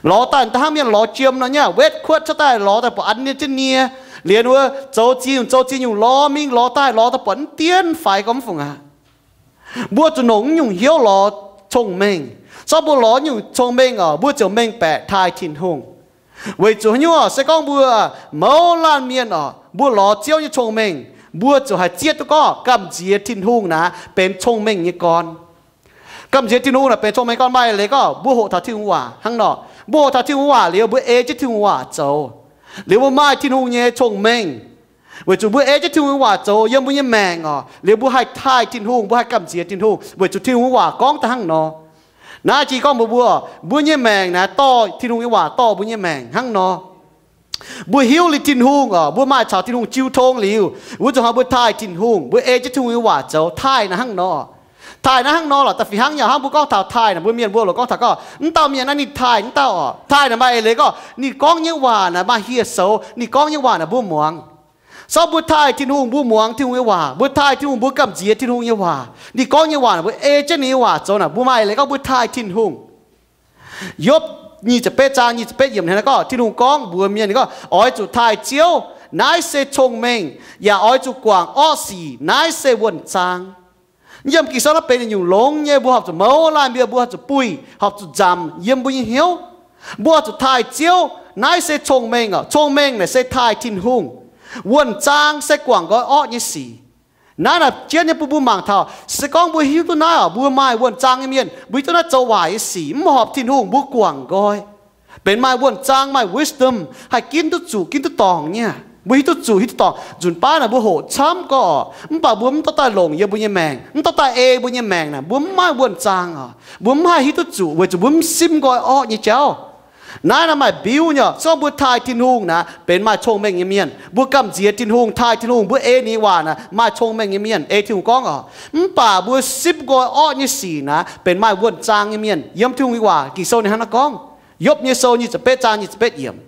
Lorz daaih da'hnangv mienh lorz jiem nor nyei, wetv kuotv cuotv daaih lorz daaih buatc an nie jienv nie, liemh wuov zoux ziex nyungc zoux ziex nyungc lorz mingh lorz daaih lorz daaih buatc mv dien faix gorngv mv fungc aqv. Mbuo zuqc longc naaiv nyungc hnyouv lorz cong-mengh. Zorqv mbuo lorz nyungc cong-mengh oc, mbuo ziouc mengh baeqc taaih Tin-Hungh. Weic zuqc haaix nyungc oc, se gorngv mbuo mouz laanh mienh oc, mbuo lorz Ziouv nyei cong-mengh, mbuo ziouc haih zieqv duqv gorngv gamh nziex Tin-Hungh naaic benx cong-mengh nyei gorn. Gamh nziex Tin-Hungh naaic benx cong-mengh gorn maaih leiz gorngv mbuo hoqc taux Tin-Hungh waac hnangv nor. Mbuo hoqc taux Tin-Hungh waac liuz, mbuo ei jienv Tin-Hungh waac zoux, liuz mbuo maaih Tin-Hungh nyei cong-mengh. Weic zuqc mbuo ei jienv Tin-Hungh nyei waac zoux yiem mbuo nyei maengc oc, liuz mbuo haih taaih Tin-Hungh, mbuo haih gamh nziex Tin-Hungh, weic zuqc Tin-Hungh nyei waac gorngv da'hnangv nor. Naaiv jiex gorngv mbuox mbuo, mbuo nyei maengc naaic dorh Tin-Hungh nyei waac dorh mbuo nyei maengc hnangv nor. Mbuo hiuv liuz Tin-Hungh oc, mbuo maaih caux Tin-Hungh jiu tong liuz, wuov zuqc hnoi mbuo taaih Tin-Hungh, mbuo ei jienv Tin-Hungh nyei waac zoux, taaih naaiv hnangv nor. Taaih naaiv hnangv nor lorqc, da'fih hnangv yaac hnangv mbuo gorngv taux taaih naaic, mbuo mienh mbuo loc gorngv taux gorngv, mv dauh mienh naaiv ninh taaih mv dauh oc. Taaih naaic maaih eix leiz gorngv ninh gorngv nyei waac naaic maaih hieh soux, ninh gorngv nyei waac naaic mbuo muangx. Sorng mbuo taaih Tin-Hungh, mbuo muangx Tin-Hungh nyei waac, mbuo taaih Tin-Hungh, mbuo gamh nziex Tin-Hungh nyei waac, ninh gorngv nyei waac naaic mbuo ei jienv ninh nyei waac zoux naaic, mbuo maaih eix leiz gorngv mbuo taaih Tin-Hungh. Yopv nyic ziepc betv zaang nyic ziepc betv yiemc hnangv naaiv gorngv, Tin-Hungh gorngv mbuox mienh, ninh gorngv, Oix zuqc taaih Ziouv. Naaiv se cong-mengh. Yaac oix zuqc guangc orqv sic. Naaiv se wuonh zaang. Yiem Ging-Sou naaiv benx nyungc longx nyei, mbuo horpc zuqc mouz laanh mienh, mbuo horpc zuqc buih, horpc zuqc nzamc yiem mbuo nyei hnyouv. Mbuo horpc zuqc taaih Ziouv. Naaiv se cong-mengh oc. Cong-mengh naaic se taaih Tin-Hungh. Wuonh zaang se guangc nqoi orqv nyei sic. Naaiv naaic jienv nyei bun mbuo mangc taux, se gorngv mbuo hiuv duqv naaiv oc, mbuo maaih wuonh zaang nyei mienh, mbuo hiuv duqv naaiv zoux waaic nyei sic, mv horpc Tin-Hungh, mbuo guangc nqoi. Benx maaih wuonh zaang, maaih wisdom, haih ginv duqv zuqc, ginv duqv dorngc nyei. Mbuo hiuv duqv zuqc, hiuv duqv dorngc. Nzunc baav naaic mbuo hoqc camv gorx, mv baac mbuo mv dorh daaih longc yiem mbuo nyei maengc, mv dorh daaih ei mbuo nyei maengc naaic, mbuo mv maaih wuonh zaang oc. Mbuo mv haih hiuv duqv zuqc weic zuqc mbuo mv simv nqoi orqv nyei jauv. Naaiv naaiv maaih mbiuv nyei oc. Se gorngv mbuo taaih Tin-Hungh naaic, benx maaih cong-mengh nyei mienh. Mbuo gamh nziex Tin-Hungh, taaih Tin-Hungh, mbuo ei ninh nyei waac naaic, maaih cong-mengh nyei mienh, ei Tin-Hungh gorngv oc. Mv baac mbuo simv nqoi orqv nyei sic naaic, benx maaih wuonh zaang nyei mienh. Yiem Tin-Hungh nyei waac Ging-Sou ninh hnangv naaiv gorngv. Yopv nyei sou nyic ziepc betv zaang nyic ziepc betv yiemc.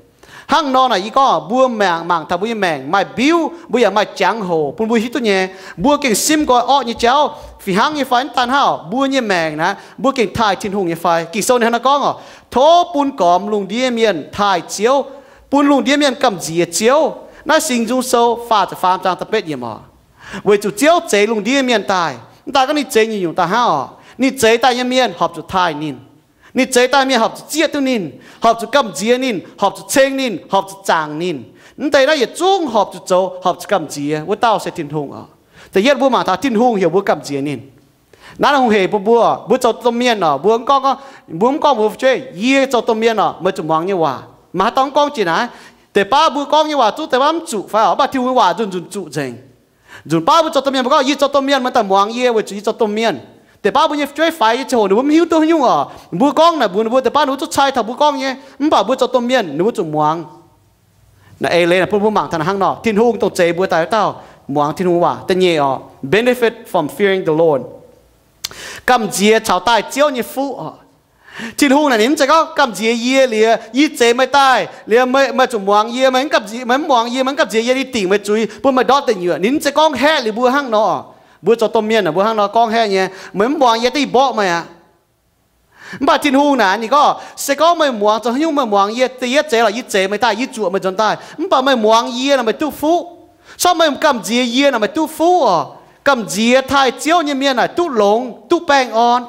Hnangv nor naaic, yie gorngv mbuo mangc, mangc taux mbuo nyei maengc maaih mbiuv, mbuo yaac maaih jangx-hoc bun mbuo hiuv duqv nyei. Mbuo gengh simv nqoi orqv nyei jauv fih hnangv nyei fai? Mv daan hnangv, mbuo nyei maengc naaic, mbuo gengh taaih Tin-Hungh nyei fai? Ging-Sou ninh hnangv naaiv gorngv oc, Tov bun gormx lungh ndiev mienh taaih Ziouv, bun lungh ndiev mienh gamh nziex Ziouv. Naaiv Singx Nzung Sou faah ziepc faam zaang da'betv yiemc oc. Weic zuqc Ziouv zeix lungh ndiev mienh daaih, mv daan gorngv ninh zeix nyungc-nyungc daaih hnangv oc, ninh zeix daaih nyei mienh horpc zuqc taaih ninh. Ninh zeix daaih mienh horpc zuqc zieqv duqv ninh, horpc zuqc gamh nziex ninh, horpc zuqc ceng ninh, horpc zuqc zaangc ninh. Mv deix naaiv yietc zungv horpc zuqc zoux, horpc zuqc gamh nziex wuov dauh se Tin-Hungh oc. Da'yietv mbuo mangc taux Tin-Hungh heuc mbuo gamh nziex ninh. Naaiv hungh hec bun mbuo, mbuo zoux domh mienh oc, mbuo mv gorngv, mbuo mv gorngv mbuo fu'jueiv, yie zoux domh mienh oc, meih zuqc muangx nyei waac. Maaih haaix dauh mv gorngv jiex naaiv? Deix baav mbuo gorngv nyei waac zungv deix baav mv zuqc fai oc, mv baac Tin-Hungh nyei waac nzunc nzunc zuqc nzengc. Nzunc baav mbuo zoux domh mienh, mbuo gorngv, Yie zoux domh mienh, meih daaih muangx yie weic zuqc yie zoux domh mienh. Deix baav mbuo nyei fu'jueiv faix nyei ziangh hoc ninh mbuo mv hiuv duqv haaix nyungc oc, mbuo gorngv naaic mbuox ninh mbuo, deix baav ninh mbuo zungv cai taux mbuo gorngv nyei, mv baac mbuo zoux domh mienh ninh mbuo zuqc muangx. Naaiv eix leiz naaic bun mbuo mangc taux naaic hnangv nor, Tin-Hungh dongh zeix mbuo daaih wuov dauh muangx Tin-Hungh waac. Da'nyeic oc, benefit from fearing the Lord. Gamh nziex caux daaih Ziouv nyei fuqv oc. Tin-Hungh naaic ninh mv zeiz gorngv gamh nziex yie liuz, yie zeix meih daaih liuz, meih, meih zuqc muangx yie, meih mv gamh nziex, meih mv muangx yie, meih mv gamh nziex yie, yie dingc meih zuiz, bun meih ndortv deic nyuoqc. Ninh mv zeiz gorngv haeqv liuz mbuo hnangv nor. Mbuo zoux domh mienh, mbuo hnangv nor gorngv haeqv nyei, meih mv muangx yie, da'nyeic mborqv meih aqv. Mv baac Tin-Hungh naaic ninh gorngv, se gorngv meih muangx, zoux haaix nyungc meih muangx yie, da'yietv zeix lorqc, yie zeix meih daaih, yie zuoqc meih nzuonx daaih. Mv baac meih muangx yie nor, meih duqv fuqv. Sorng meih gamh nziex yie nor, meih duqv fuqv oc. Gamh nziex taaih Ziouv nyei mienh naaic duqv longx, duqv baengh orn.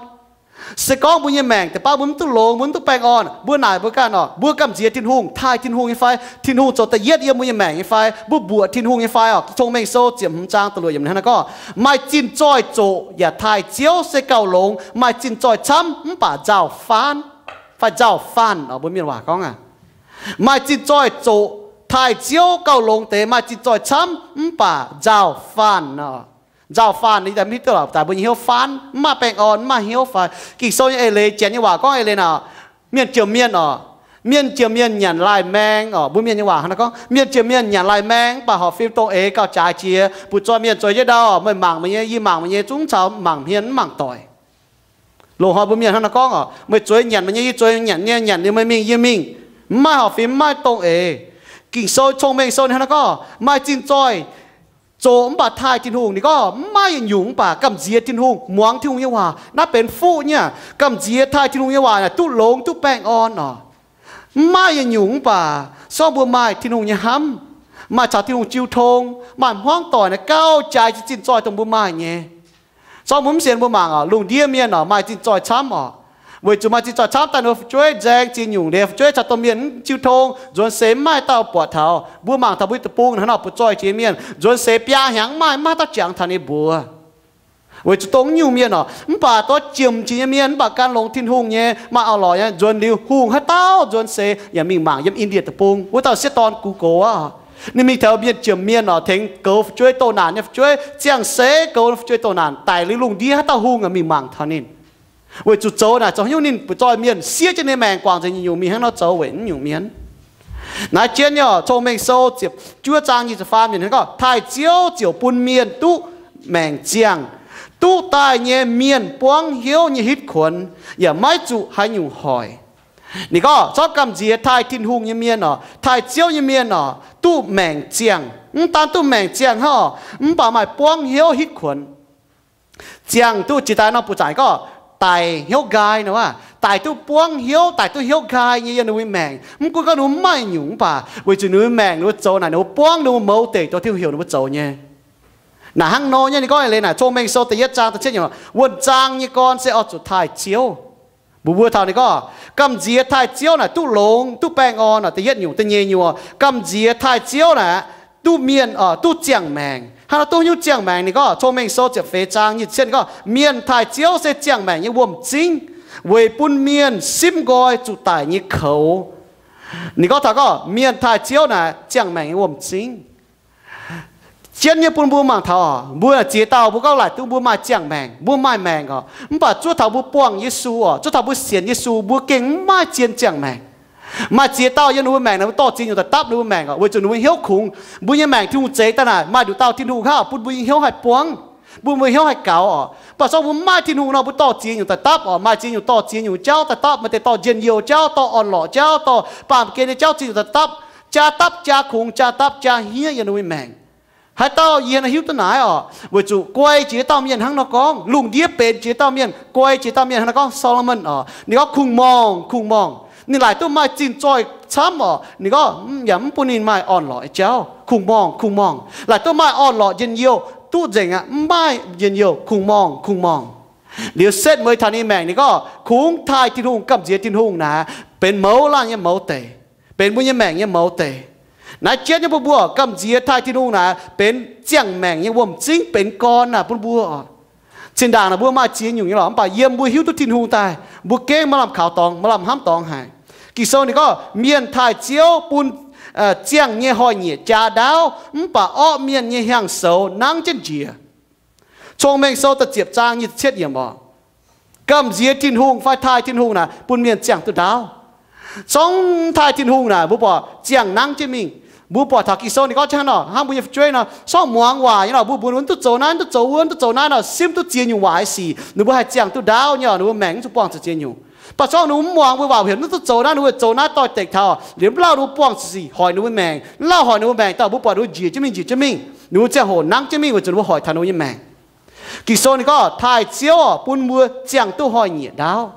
Se gorngv mbuo nyei maengc deix baav mbuo mv duqv longx, mbuo mv duqv baengh orn, mbuo naaic mbuo ganh oc, mbuo gamh nziex Tin-Hungh, taaih Tin-Hungh nyei fai? Tin-Hungh zoux da'yietv yiem mbuo nyei maengc nyei fai? Mbuo mbuoqc Tin-Hungh nyei fai oc? Cong-Mengh Sou ziepc hmz zaang da'luoqc yiemc hnangv naaiv gorngv, Maaih zinh zoih zoqc yaac taaih Ziouv se gauh longx. Maaih zinh zoih camv mv baac nzauh faanv, fai nzauh faanh oc, mbuo mienh waac gorngv aqv. Maaih zinh zoih zoqc taaih Ziouv gauh longx deix maaih zinh zoih camv mv baac nzauh faanh oc. Nzauh faanh, yie daaih mv hiuv duqv lorqc, daaih mbuo nyei hnyouv faanv, mv maaih baengh orn, mv maaih hnyouv fai? Ging-Sou nyei eix leiz, Janx nyei waac gorngv eix leiz naaic, mienh jiex mienh oc. Mienh jiex mienh nyanc laaih maeng oc. Mbuo mienh nyei waac hnangv naaiv gorngv, mienh jiex mienh nyanc laaih maeng, mv baac horpc fim dongh eix gauh jaaix jiex. Butv-zoih mienh zoux jienv ndau, meih mangc meih nyei, yie mangc meih nyei, zungv caux mangc hmien mv mangc doic. Loz-hnoi mbuo mienh hnangv naaiv gorngv oc, meih zueiz nyanc meih nyei, yie zueiz nyanc nyei, nyanc liuz meih mingh yie mingh, mv maaih horpc fim, mv maaih dongh eix. Ging-Sou, Cong-Mengh Sou ninh hnangv naaiv gorngv, maaih zinh zoih zoqc mv baac taaih Tin-Hungh. Ninh gorngv mv maaih yietc nyungc mv baac gamh nziex Tin-Hungh, muangx Tin-Hungh nyei waac, naaiv benx fuqv nyei. Gamh nziex taaih Tin-Hungh nyei waac naaic duqv longx duqv baengh orn oc. Mv maaih yietc nyungc mv baac se gorngv mbuo maaih Tin-Hungh nyei hnamv, maaih caux Tin-Hungh jiu tong, maaih hmuangv doic naaic gauh jaaix zinh zoih dongh mbuo maaih nyei. Se gorngv mbuo mv sienx mbuo mangc oc, lungh ndiev mienh oc maaih zinh zoih camv oc. Weic zuqc maaih zinh zoih camv daaih ninh mbuo fu'jueiv nzaeng ziex nyungc liuz, fu'jueiv caux domh mienh mv jiu tong, nzuonx seix mv maaih dauh buatc taux. Mbuo mangc taux mbuo deic-bung hnangv nor butv zoih jiex mienh, nzuonx seix biaa hnyangx mv maaih, mv maaih dauh jangx taux ninh mbuox. Weic zuqc dongh nyungc mienh oc, mv baac dorh jiem jiex nyei mienh, mv baac gan longx Tin-Hungh nyei, maaih orn-lorqc nyei, nzuonx liuz hungh haaix dauh nzuonx seix yaac mingh mangc yiem India deic-bung wuov dauh sieqv dorn gux goux aqv. Ninh mingh taux mienh jiem mienh oc, tengx goux fu'jueiv doh naanc nyei fu'jueiv, ziangh seix goux fu'jueiv doh naanc, daic liuz lungh ndiev haaix dauh hungh yaac mingh mangc taux ninh. Weic zuqc zoux naaic zoux haaix nyungc ninh butv zoih mienh, siev jienv ninh maengc guangc nzengc nyungc-nyungc mingh hnangv nor zoux weic nyungc mienh. Naaiv jienv nyei oc, Cong-Mengh Sou ziepc juov zaang nyic ziepc faam yiemc ninh gorngv, taaih Ziouv ziouc bun mienh duqv maengc ziangh. Duqv daaih nyei mienh buangv hnyouv nyei hitv kuonx, yaac maiv zuqc haaix nyungc hoic. Ninh gorngv zorqv gamh nziex taaih Tin-Hungh nyei mienh oc, taaih Ziouv nyei mienh oc, duqv maengc ziangh. Mv daan duqv maengc ziangh hnangv oc, mv baac maaih buangv hnyouv hitv kuonx. Ziangh duqv jiex daaih nor mbuo zanc gorngv daic hnyouv nqaai nor, daic duqv buangv hnyouv, daic duqv hnyouv nqaai nyei yiem ninh mbuo maengc. Mv gunv gorngv ninh mbuo mv maaih nyungc mv baac weic zuqc ninh mbuo maengc ninh mbuo zoux naaic ninh mbuo buangv ninh mbuo mouz deic dongh Tin-Hungh heuc ninh mbuo zoux nyei. Naaic hnangv nor nyei ninh gorngv leiz naaic Cong-Mengh Sou da'yietv zaang da'cietv yiemc, wuonh zaang nyei gorn se oix zuqc taaih Ziouv. Mbuo mbuo taux ninh gorngv gamh nziex taaih Ziouv naaic duqv longx duqv baengh orn. Da'yietv nyungc, da'nyeic nyungc, gamh nziex taaih Ziouv naaic duqv mienh, duqv ziangh maengc. Hnangv nor duqv nyungc ziangh maengc ninh gorngv Cong-Mengh Sou ziepc feix zaang nyic ziepc cietv ninh gorngv mienh taaih Ziouv se ziangh maengc nyei wuom-zingv, weic bun mienh simv nqoi zuqc daic nyei koux. Ninh gorngv taux gorngv mienh taaih Ziouv naaic ziangh maengc nyei wuom-zingv. Jienv nyei bun mbuo mangc taux oc, mbuo ziex dauh mbuo gorngv laaic duqv mbuo maaih ziangh maengc, mbuo maaih maengc oc, mv baac zuov taux mbuo buangh Yesu oc, zuov taux mbuo sienx Yesu, mbuo gengh mv maaih zien ziangh maengc. Maaih ziex dauh yiem ninh mbuo maengc naaic mbuo dorh ziex nyungc daaih dapv ninh mbuo maengc oc, weic zuqc ninh mbuo hnyouv kungx. Mbuo nyei maengc Tin-Hungh zeix daaih naaic maaih nduqc dauh Tin-Hungh hnangv oc, bun mbuo nyei hnyouv haih buangv, bun mbuo hnyouv haih gaux oc. Mv baac se gorngv mbuo mv maaih Tin-Hungh nor, mbuo dorh ziex nyungc daaih dapv oc, maaih ziex nyungc dorh ziex nyungc jauv daaih dapv, maaih deix dorh njien-youh jauv, dorh orn-lorqc jauv, dorh baamh gen nyei jauv, ziex nyungc daaih dapv, jaa dapv jaa kungx, jaa dapv jaa hniev yiem ninh mbuo maengc. Haaix dauh yie naaiv hiuv duqv naaiv oc, weic zuqc guai jiex dauh mienh hnangv nor gorngv, lungh ndiev benx jiex dauh mienh, guai jiex dauh mienh hnangv nor gorngv Solomon oc, ninh gorngv kungx-morngh, kungx-morngh. Ninh laaic duqv maaih zinh zoih camv oc, ninh gorngv yaac mv bun ninh maaih orn-lorqc nyei jauv, kungx-morngh, kungx-morngh. Laaic duqv maaih orn-lorqc njien-youh duqv nzengc aqv, mv maaih njien-youh, kungx-morngh, kungx-morngh. Liuz setv mueiz taux ninh maengc, ninh gorngv kungx taaih Tin-Hungh, gamh nziex Tin-Hungh naaic benx mouz laanh nyei mouz deic, benx mbuo nyei maengc nyei mouz deic. Naaiv jienv nyei mbuo mbuo gamh nziex taaih Tin-Hungh naaic benx ziangh maengc nyei wuom-zingv, benx gorn naaic bun mbuo oc. Zinh ndaangc naaic mbuo maaih ziex nyungc nyei lorqc, mv baac yiem mbuo hiuv duqv Tin-Hungh daaih, mbuo gengh maaih lamh kaux dorngx, maaih lamh hnamv dorngx haic. Ging-Sou ninh gorngv mienh taaih Ziouv bun ziangh nyei hnoi-nyieqc jaa ndaauv, mv baac orqv mienh nyei hnyangx-soux nangv jienv njiec. Cong-Mengh Sou da'ziepc zaang nyic ziepc cietv yiemc oc. Gamh nziex Tin-Hungh fai taaih Tin-Hungh naaic bun mienh ziangh duqv ndaauv. Zorngv taaih Tin-Hungh naaic mbuo buatc ziangh nangv jienv mingh. Mbuo buatc taux Ging-Sou ninh gorngv jienv hnangv nor, hnangv mbuo nyei fu'jueiv nor, zorngv muangx waac nyei nor, mbuo mbuox ninh mbuo mv duqv zoux naaiv, mv duqv zoux wuov, mv duqv zoux naaiv nor, simv duqv ziex nyungc waac nyei sic, ninh mbuo haih ziangh duqv ndaauv nyei oc, ninh mbuo maengc mv zuqc buangh zuqc ziex nyungc. Mv baac zorngv ninh mbuo mv muangx mbuo waac, heuc mv duqv zoux naaiv, ninh mbuo zoux naaiv doix-dekc taux, liemh mv lauh ninh mbuo buangh zuqc sic hoic ninh mbuo maengc, mv lauh hoic ninh mbuo maengc daaih, mbuo buatc ninh mbuo njiec jienv mingh, njiec jienv mingh, ninh mbuo ziangh hoc nangv jienv mingh weic zuqc ninh mbuo hoic taux ninh mbuo nyei maengc. Ging-Sou ninh gorngv taaih Ziouv oc, bun mbuo ziangh duqv hnoi-nyieqc ndaauv.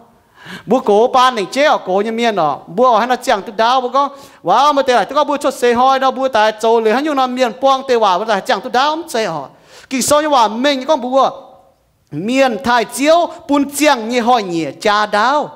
Mbuo gox baan lengc jeiv oc, gox nyei mienh oc, mbuo oix haaix nor ziangh duqv ndaauv? Mbuo gorngv, waac, maaih deix laaic duqv gorngv mbuo cuotv seix hnoi nor, mbuo daaih zoux liuz haaix nyungc nor, mienh buang deix waac mbuo daaih ziangh duqv ndaauv, mv zeiz oc. Ging-Sou nyei waac mengh nyei gorngv mbuo, mienh taaih Ziouv bun ziangh nyei hnoi-nyieqc jaa ndaauv,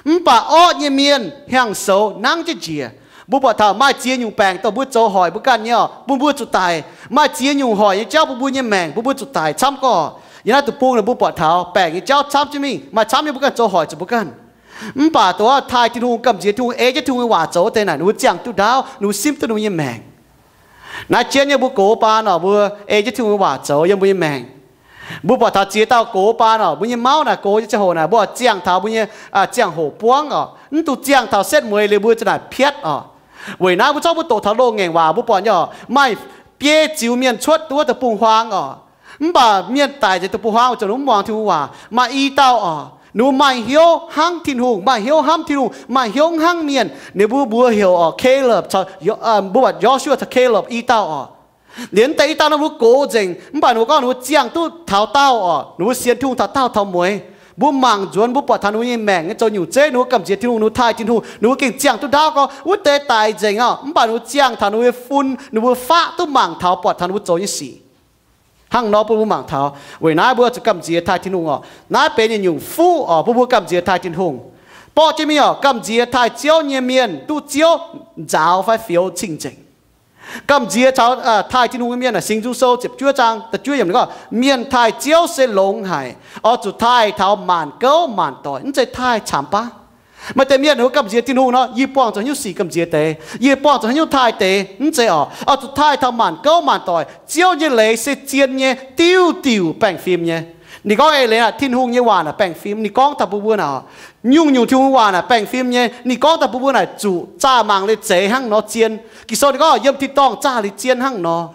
mv baac orqv nyei mienh hnyangx-soux nangv jienv njiec. Mbuo buatc taux maaih ziex nyungc baengc dongh mbuo zoux hoic mbuo ganh nyei oc, bun mbuo zuqc daic. Maaih ziex nyungc hoic nyei jauv bun mbuo nyei maengc, bun mbuo zuqc daic camv gorqv. Yiem naaiv deic-bung naaic mbuo buatc taux baengc nyei jauv camv jienv mingh, maaih camv nyei mbuo ganh zoux hoic zuqc mbuo ganh. Mv baac dongh taaih Tin-Hungh, gamh nziex Tin-Hungh, ei jienv Tin-Hungh nyei waac zoux wuov deix naaic, ninh mbuo ziangh duqv ndaauv, ninh mbuo simv duqv ninh mbuo nyei maengc. Naaiv jienv nyei mbuo gox baan oc, mbuo ei jienv Tin-Hungh nyei waac zoux yiem mbuo nyei maengc. Mbuo buatc taux ziex dauh gox baan oc, mbuo nyei mauv naaic gox nyei ziangh hoc naaic, mbuo ziangh taux mbuo nyei ziangh hoc buangv oc. Mv dungx ziangh taux setv mueiz liuz mbuo ziouc naaic piatv oc. Weic naaiv mbuo zorqv mbuo doqc taux loz-ngaengc waac mbuo buatc nyei oc, maaih biei ziux mienh cuotv duqv wuov deic-bung-huaang oc. Mv baac mienh daic nzengc deic-bung-huaang weic zuqc ninh mv muangx Tin-Hungh waac. Maaih i dauh oc, ninh mbuo maaih hnyouv hnangv Tin-Hungh, maaih hnyouv hnamv Tin-Hungh, maaih hnyouv hnangv mienh. Ninh mbuo mbuox heuc oc, Caleb, mbuo buatc Joshua caux Caleb i dauh oc. Liuz deix i dauh ninh mbuo gox nzengc, mv baac ninh mbuo gorngv ninh mbuo ziangh duqv taux daauh oc, ninh mbuo sienx Tin-Hungh taux daauh taux mueiz. Mbuo mangc nzuonx, mbuo buatc taux ninh mbuo nyei maengc nyei zoux nyungc zeiv, ninh mbuo gamh nziex Tin-Hungh, ninh mbuo taaih Tin-Hungh, ninh mbuo gengh ziangh duqv ndaauv gorngv wuov deix daic nzengc aqv. Mv baac ninh mbuo ziangh taux ninh mbuo nyei fun, ninh mbuo faqv duqv mangc taux buatc taux ninh mbuo zoux nyei sic. Hnangv nor bun mbuo mangc taux. Weic naaiv mbuo zuqc gamh nziex taaih Tin-Hungh oc. Naaiv benx yietc nyungc fuqv oc, bun mbuo gamh nziex taaih Tin-Hungh. Borqv jienv mingh oc, gamh nziex taaih Ziouv nyei mienh duqv Ziouv nzaaux fai fioux cing-nzengc. Gamh nziex taux taaih Tin-Hungh nyei mienh aah, Singx Nzung Sou ziepc juov zaang da'juov yiemc ninh gorngv, mienh taaih Ziouv se longx haic, oix zuqc taaih taux maanc gouv maanc doic, mv zeiz taaih camx baav. Maaih deix mienh ninh mbuo gamh nziex Tin-Hungh nor, yie buangh zuqc haaix nyungc sic gamh nziex deix, yie buangh zuqc haaix nyungc taaih deix, mv zeiz oc. Oix zuqc taaih taux maanc gouv maanc doic. Ziouv nyei leiz se zien nyei, diuv diuc baengh fim nyei. Ninh gorngv eix leiz naaic, Tin-Hungh nyei waac naaic baengh fim. Ninh gorngv daaih bun mbuo naaic, nyungc-nyungc Tin-Hungh waac naaic baengh fim nyei. Ninh gorngv daaih bun mbuo naaic zuqc zaah mangc leiz-zeiz hnangv nor zien. Ging-Sou ninh gorngv yiem tin-dorngh zaah leiz zien hnangv nor.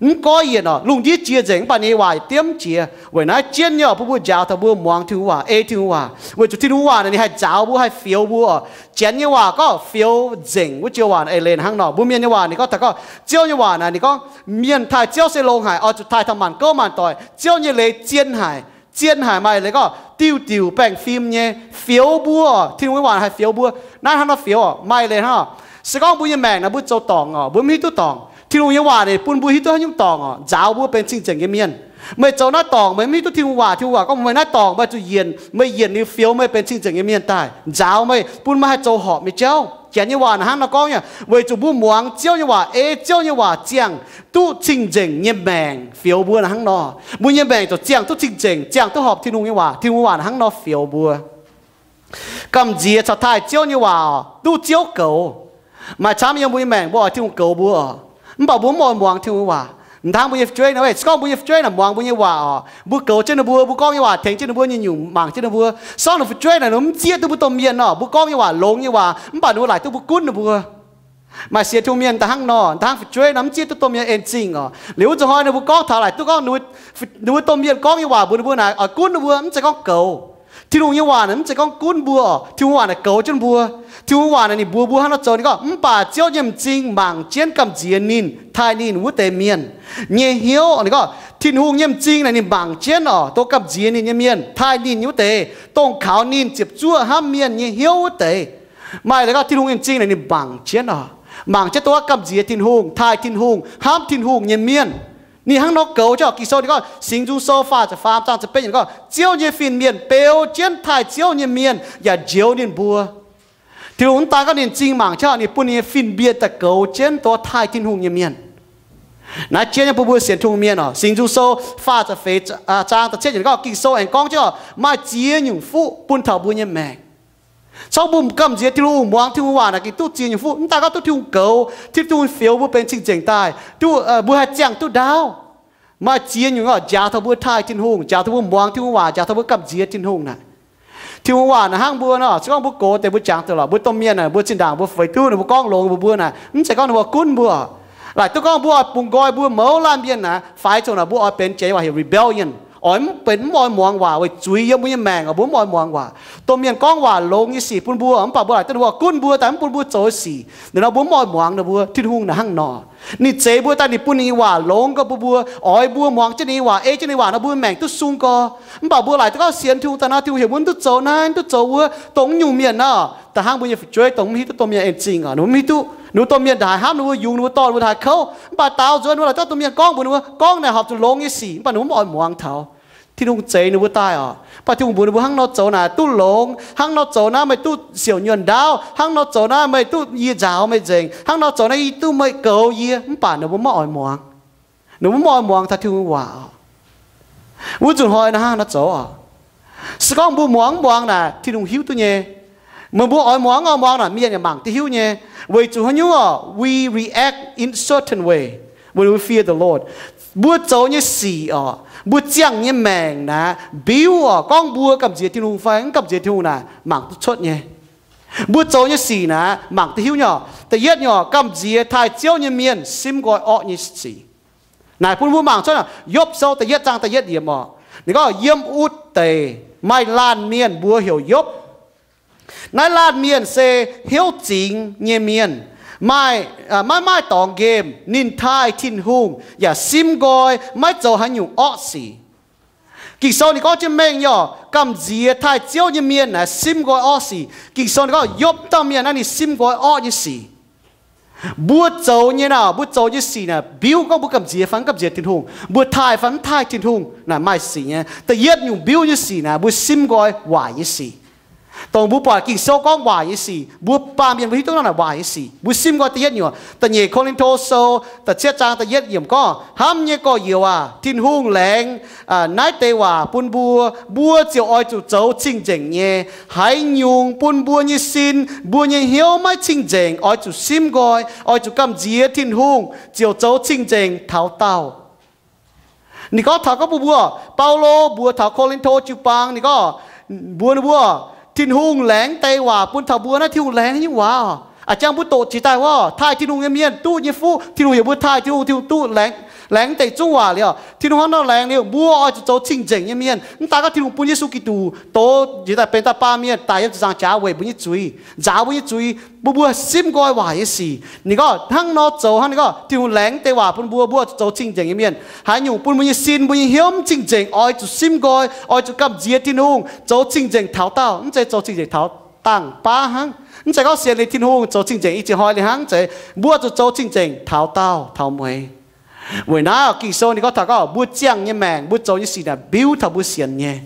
Mv goiv yienc oc, lungh ndiev jiex nzengc, mv baac ninh nyei waac diemv jiex. Weic naaiv jienv nyei oc, bun mbuo njaaux taux mbuo muangx Tin-Hungh waac, ei Tin-Hungh waac, weic zuqc Tin-Hungh waac naaic ninh haih nzaaux mbuo, haih fioux mbuo oc. Janx nyei waac gorngv fioux nzengc wuov joux waac eix leiz hnangv nor. Mbuo Mienh nyei waac ninh gorngv taux gorngv, Ziouv nyei waac naaic ninh gorngv, mienh taaih Ziouv se longx haic, oix zuqc taaih taux maanc gouv maanc doic. Ziouv nyei leiz zien haic. Zien haic maaih leiz gorngv diuv diuc baengh fim nyei, fioux mbuo oc. Tin-Hungh nyei waac haih fioux mbuo. Naaiv hnangv nor fioux oc, maaih leiz hnangv oc. Se gorngv mbuo nyei maengc naaic mbuo zoux dorngc oc, mbuo mv hiuv duqv dorngc, Tin-Hungh nyei waac ninh bun mbuo hiuv duqv haaix nyungc dorngc oc, nzaaux mbuo benx cing-nzengc nyei mienh. Meih zoux naaiv dorngc, meih mv hiuv duqv Tin-Hungh waac, Tin-Hungh waac gorngv meih naaiv dorngc, meih zuqc yienc, meih yienc liuz fioux meih benx cing-nzengc nyei mienh daaih, nzaaux meih, bun meih haih zoux horpc nyei jauv. Janx nyei waac naaic hnangv nor gorngv nyei, weic zuqc mbuo muangx Ziouv nyei waac, ei Ziouv nyei waac ziangh duqv cing-nzengc nyei maengc fioux mbuo naaic hnangv nor. Mbuo nyei maengc ziouc ziangh duqv cing-nzengc, ziangh duqv horpc Tin-Hungh nyei waac, Tin-Hungh waac naaic hnangv nor fioux mbuo. Gamh nziex caux taaih Ziouv nyei waac oc, duqv Ziouv goux. Maaih camv yiem mbuo nyei maengc mbuo oix Tin-Hungh goux mbuo oc, mv baac mbuo mv oix muangx Tin-Hungh waac. M'dangv mbuo nyei fu'jueiv nor, se gorngv mbuo nyei fu'jueiv naaic muangx mbuo nyei waac oc, mbuo goux jienv ninh mbuo, mbuo gorngv nyei waac tengx jienv ninh mbuo nyei nyungc, mangc jienv ninh mbuo. Se gorngv ninh fu'jueiv naaic ninh mv zieqv duqv mbuo domh mienh nor, mbuo gorngv nyei waac longx nyei waac, mv baac ninh mbuo laaic duqv mbuo gunv ninh mbuo. Maaih sienx Tin-Hungh mienh da'hnangv nor, da'hnangv fu'jueiv nor mv zieqv duqv domh mienh en zingh oc. Liuz wuov zuqc hnoi ninh mbuo gorngv taux laaic duqv gorngv ninh mbuo domh mienh gorngv nyei waac mbuox ninh mbuo naaic oix gunv ninh mbuo, mv zeiz gorngv goux. Tin-Hungh nyei waac naaic mv zeiz gorngv gunv mbuo oc. Tin-Hungh waac naaic goux jienv mbuo. Tin-Hungh waac naaic ninh mbuox mbuo hnangv nor zoux. Ninh gorngv, mv baac Ziouv nyei m'zing mangc jienv gamh nziex ninh, taaih ninh wuov deix mienh nyei hnyouv. Ninh gorngv Tin-Hungh nyei m'zing naaic ninh mangc jienv oc, dongh gamh nziex ninh nyei mienh, taaih ninh wuov deix, dongh kaux ninh ziepc zuoqv hnamv mienh nyei hnyouv wuov deix. Maaih leiz gorngv Tin-Hungh nyei m'zing naaic ninh mangc jienv oc, mangc jienv dongh wuov gamh nziex Tin-Hungh, taaih Tin-Hungh, hnamv Tin-Hungh nyei mienh. Ninh hnangv nor goux jienv oc. Ging-Sou ninh gorngv, Singx Nzung Sou faah ziepc faam zaang ziepc betv yiemc gorngv, Ziouv nyei fin-mienh beu jienv taaih Ziouv nyei mienh yaac njoux ninh mbuo. Tin-Hungh mv daan gorngv ninh m'zing mangc jienv, ninh bun ninh nyei fin-mienh daaih goux jienv dongh taaih Tin-Hungh nyei mienh. Naaiv jienv nyei bun mbuo sienx Tin-Hungh mienh oc. Singx Nzung Sou faah ziepc feix zaang da'cietv yiemc gorngv, Ging-Sou aengx gorngv jienv oc, maaih ziex nyungc fuqv bun taux mbuo nyei maengc. Corc mbuo gamh nziex Tin-Hungh, muangx Tin-Hungh waac naaic gengh duqv ziex nyungc fuqv. Mv daan gorngv duqv Tin-Hungh goux, Tin-Hungh fioux mbuo benx cing-nzengc daaih, duqv, mbuo haih ziangh duqv ndaauv. Maaih ziex nyungc oc, njaaux taux mbuo taaih Tin-Hungh, njaaux taux mbuo muangx Tin-Hungh waac, njaaux taux mbuo gamh nziex Tin-Hungh naaic. Tin-Hungh waac naaic hnangv mbuo nor, se gorngv mbuo gox deix mbuo jangx deix lorqc, mbuo domh mienh naaic, mbuo zinh ndaangc mbuo feix duqv ninh mbuo gorngv longx mbuox mbuo naaic, mv zeiz gorngv ninh mbuo gunv mbuo. Laaic duqv gorngv mbuo oix bungx nqoi mbuo mouz laanh mienh naaic, faix coc naaic mbuo oix benx jiex nyei waac heuc rebellion, oix mv benx mv oix muangx waac weic zuiz yiem mbuo nyei maengc oc, mbuo mv oix muangx waac. Domh mienh gorngv waac longx nyei sic bun mbuo, mv baac mbuo laaic duqv ninh mbuo gunv mbuo daaih mv bun mbuo zoux sic. Ninh nor mbuo mv oix muangx ninh mbuo. Tin-Hungh naaic hnangv nor. Ninh zeix mbuo daaih, ninh bun ninh nyei waac longx gorx bun mbuo, oix mbuo muangx jienv ninh nyei waac, ei jienv ninh nyei waac nor mbuo maengc duqv sung gorx. Mv baac mbuo laaic duqv gorngv sienx Tin-Hungh daaih nor, Tin-Hungh heuc mbuo mv duqv zoux naaiv, mv duqv zoux wuov, dongh nyungc mienh nor, da'hnangv mbuo nyei fu'jueiv dongh mv hiuv duqv domh mienh en zingh oc, ninh mbuo mv hiuv duqv, ninh mbuo domh mienh ndaaih hnamv ninh mbuo, yungz ninh mbuo, dorh ninh mbuo taaih kouv. Mv baac daaux nzuonx ninh mbuo laaic duqv domh mienh gorngv mbuox ninh mbuo, gorngv naaic horpc zuqc longx nyei sic, mv baac ninh mbuo mv oix muangx taux. Tin-Hungh zeix ninh mbuo daaih oc. Mv baac Tin-Hungh mbuox ninh mbuo hnangv nor zoux naaic duqv longx, hnangv nor zoux naaiv meih duqv siouc nyuonh ndaauv, hnangv nor zoux naaiv meih duqv yie nzaaux meih nzengc, hnangv nor zoux naaiv yie duqv meih goux yie, mv baac ninh mbuo mv oix muangx. Ninh mbuo mv oix muangx taux Tin-Hungh waac oc. Wuov nzunc hnoi naaiv hnangv nor zoux oc. Se gorngv mbuo muangx mv muangx naaic, Tin-Hungh hiuv duqv nyei. Meih mbuo oix muangx mv oix muangx naaic, mienh yaac mangc duqv hiuv nyei. Weic zuqc haaix nyungc oc? We react in certain way when we fear the Lord. Mbuo zoux nyei sic oc, mbuo ziangh nyei maengc naaic, mbiuv oc, gorngv mbuo gamh nziex Tin-Hungh fai mv gamh nziex Tin-Hungh naaic, mangc duqv cuotv nyei. Mbuo zoux nyei sic naaic, mangc duqv hiuv nyei oc. Da'yietv nyei oc, gamh nziex taaih Ziouv nyei mienh simv nqoi orqv nyei sic. Naaic bun mbuo mangc cuotv Yopv Sou da'yietv zaang da'yietv yiemc oc. Ninh gorngv, yiem utv deic maaih laanh mienh mbuox heuc Yopv. Naaiv laanh mienh se hnyouv zingx nyei mienh, maaih, maiv maaih dorngx nqemh. Ninh taaih Tin-Hungh yaac simv nqoi, maiv zoux haaix nyungc orqv sic. Ging-Sou ninh gorngv jienv mengh nyei oc, gamh nziex taaih Ziouv nyei mienh naaic simv nqoi orqv sic. Ging-Sou ninh gorngv Yopv dauh mienh naaiv ninh simv nqoi orqv nyei sic. Mbuo zoux nyei naaic, mbuo zoux nyei sic naaic mbiuv gorngv mbuo gamh nziex fai mv gamh nziex Tin-Hungh, mbuo taaih fai mv taaih Tin-Hungh naaic maaih sic nyei. Da'yietv nyungc mbiuv nyei sic naaic mbuo simv nqoi waaic nyei sic. Dongh mbuo buatc Ging-Sou gorngv waaic nyei sic, mbuo baamh mienh mbuo hiuv duqv naaiv naaic waaic nyei sic. Mbuo simv nqoi da'yietv nyungc, da'nyeic Ko^lin^to Sou da'cietv zaang da'yietv yiemc gorngv, hnamv nyei gorx-youz aac, Tin-Hungh laengz naaiv deix waac bun mbuo, mbuo ziouc oix zuqc zoux cing-nzengc nyei. Haaix nyungc bun mbuo nyei sin, mbuo nyei hnyouv maiv cing-nzengc, oix zuqc simv nqoi, oix zuqc gamh nziex Tin-Hungh, ziouc zoux cing-nzengc taux daauh. Ninh gorngv taux gorngv mbuo, mbuo, Baulo mbuox taux Ko^lin^to jiu-baang, ninh gorngv, mbuox ninh mbuo, Tin-Hungh laengz deix waac bun taux mbuo naaiv, Tin-Hungh laengz nyei waac oc. A'jang mbuo doqc jiex daaih wuov, taaih Tin-Hungh nyei mienh duqv nyei fuqv, Tin-Hungh heuc mbuo taaih Tin-Hungh, Tin-Hungh duqv laengz, laengz deix zungv waac liuz, Tin-Hungh hnangv nor laengz liuz, mbuo oix zuqc zoux cing-nzengc nyei mienh. Mv daaih gorngv Tin-Hungh bun Yesu Giduc dox jiex daaih benx dauh baamh mienh daic yiem ziepc nzaangc jaax weic mbuo nyei zuiz, nzaaux mbuo nyei zuiz, mbuo, mbuo simv nqoi waaic nyei sic. Ninh gorngv hnangv nor zoux, hnangv ninh gorngv Tin-Hungh laengz deix waac bun mbuo, mbuo oix zuqc zoux cing-nzengc nyei mienh. Haaix nyungc bun mbuo nyei sin, mbuo nyei hnyouv mv cing-nzengc, oix zuqc simv nqoi, oix zuqc gamh nziex Tin-Hungh, zoux cing-nzengc taux daauh, mv zeiz zoux cing-nzengc taux dangh baav hnangv. Mv zeiz gorngv sienx liuz Tin-Hungh zoux cing-nzengc i ziex hnoi liuz hnangv, mv zeiz. Mbuo zuqc zoux cing-nzengc taux daauh taux mueiz. Weic naaiv Ging-Sou ninh gorngv taux gorngv mbuo ziangh nyei maengc, mbuo zoux nyei sic naaic mbiuv taux mbuo sienx nyei.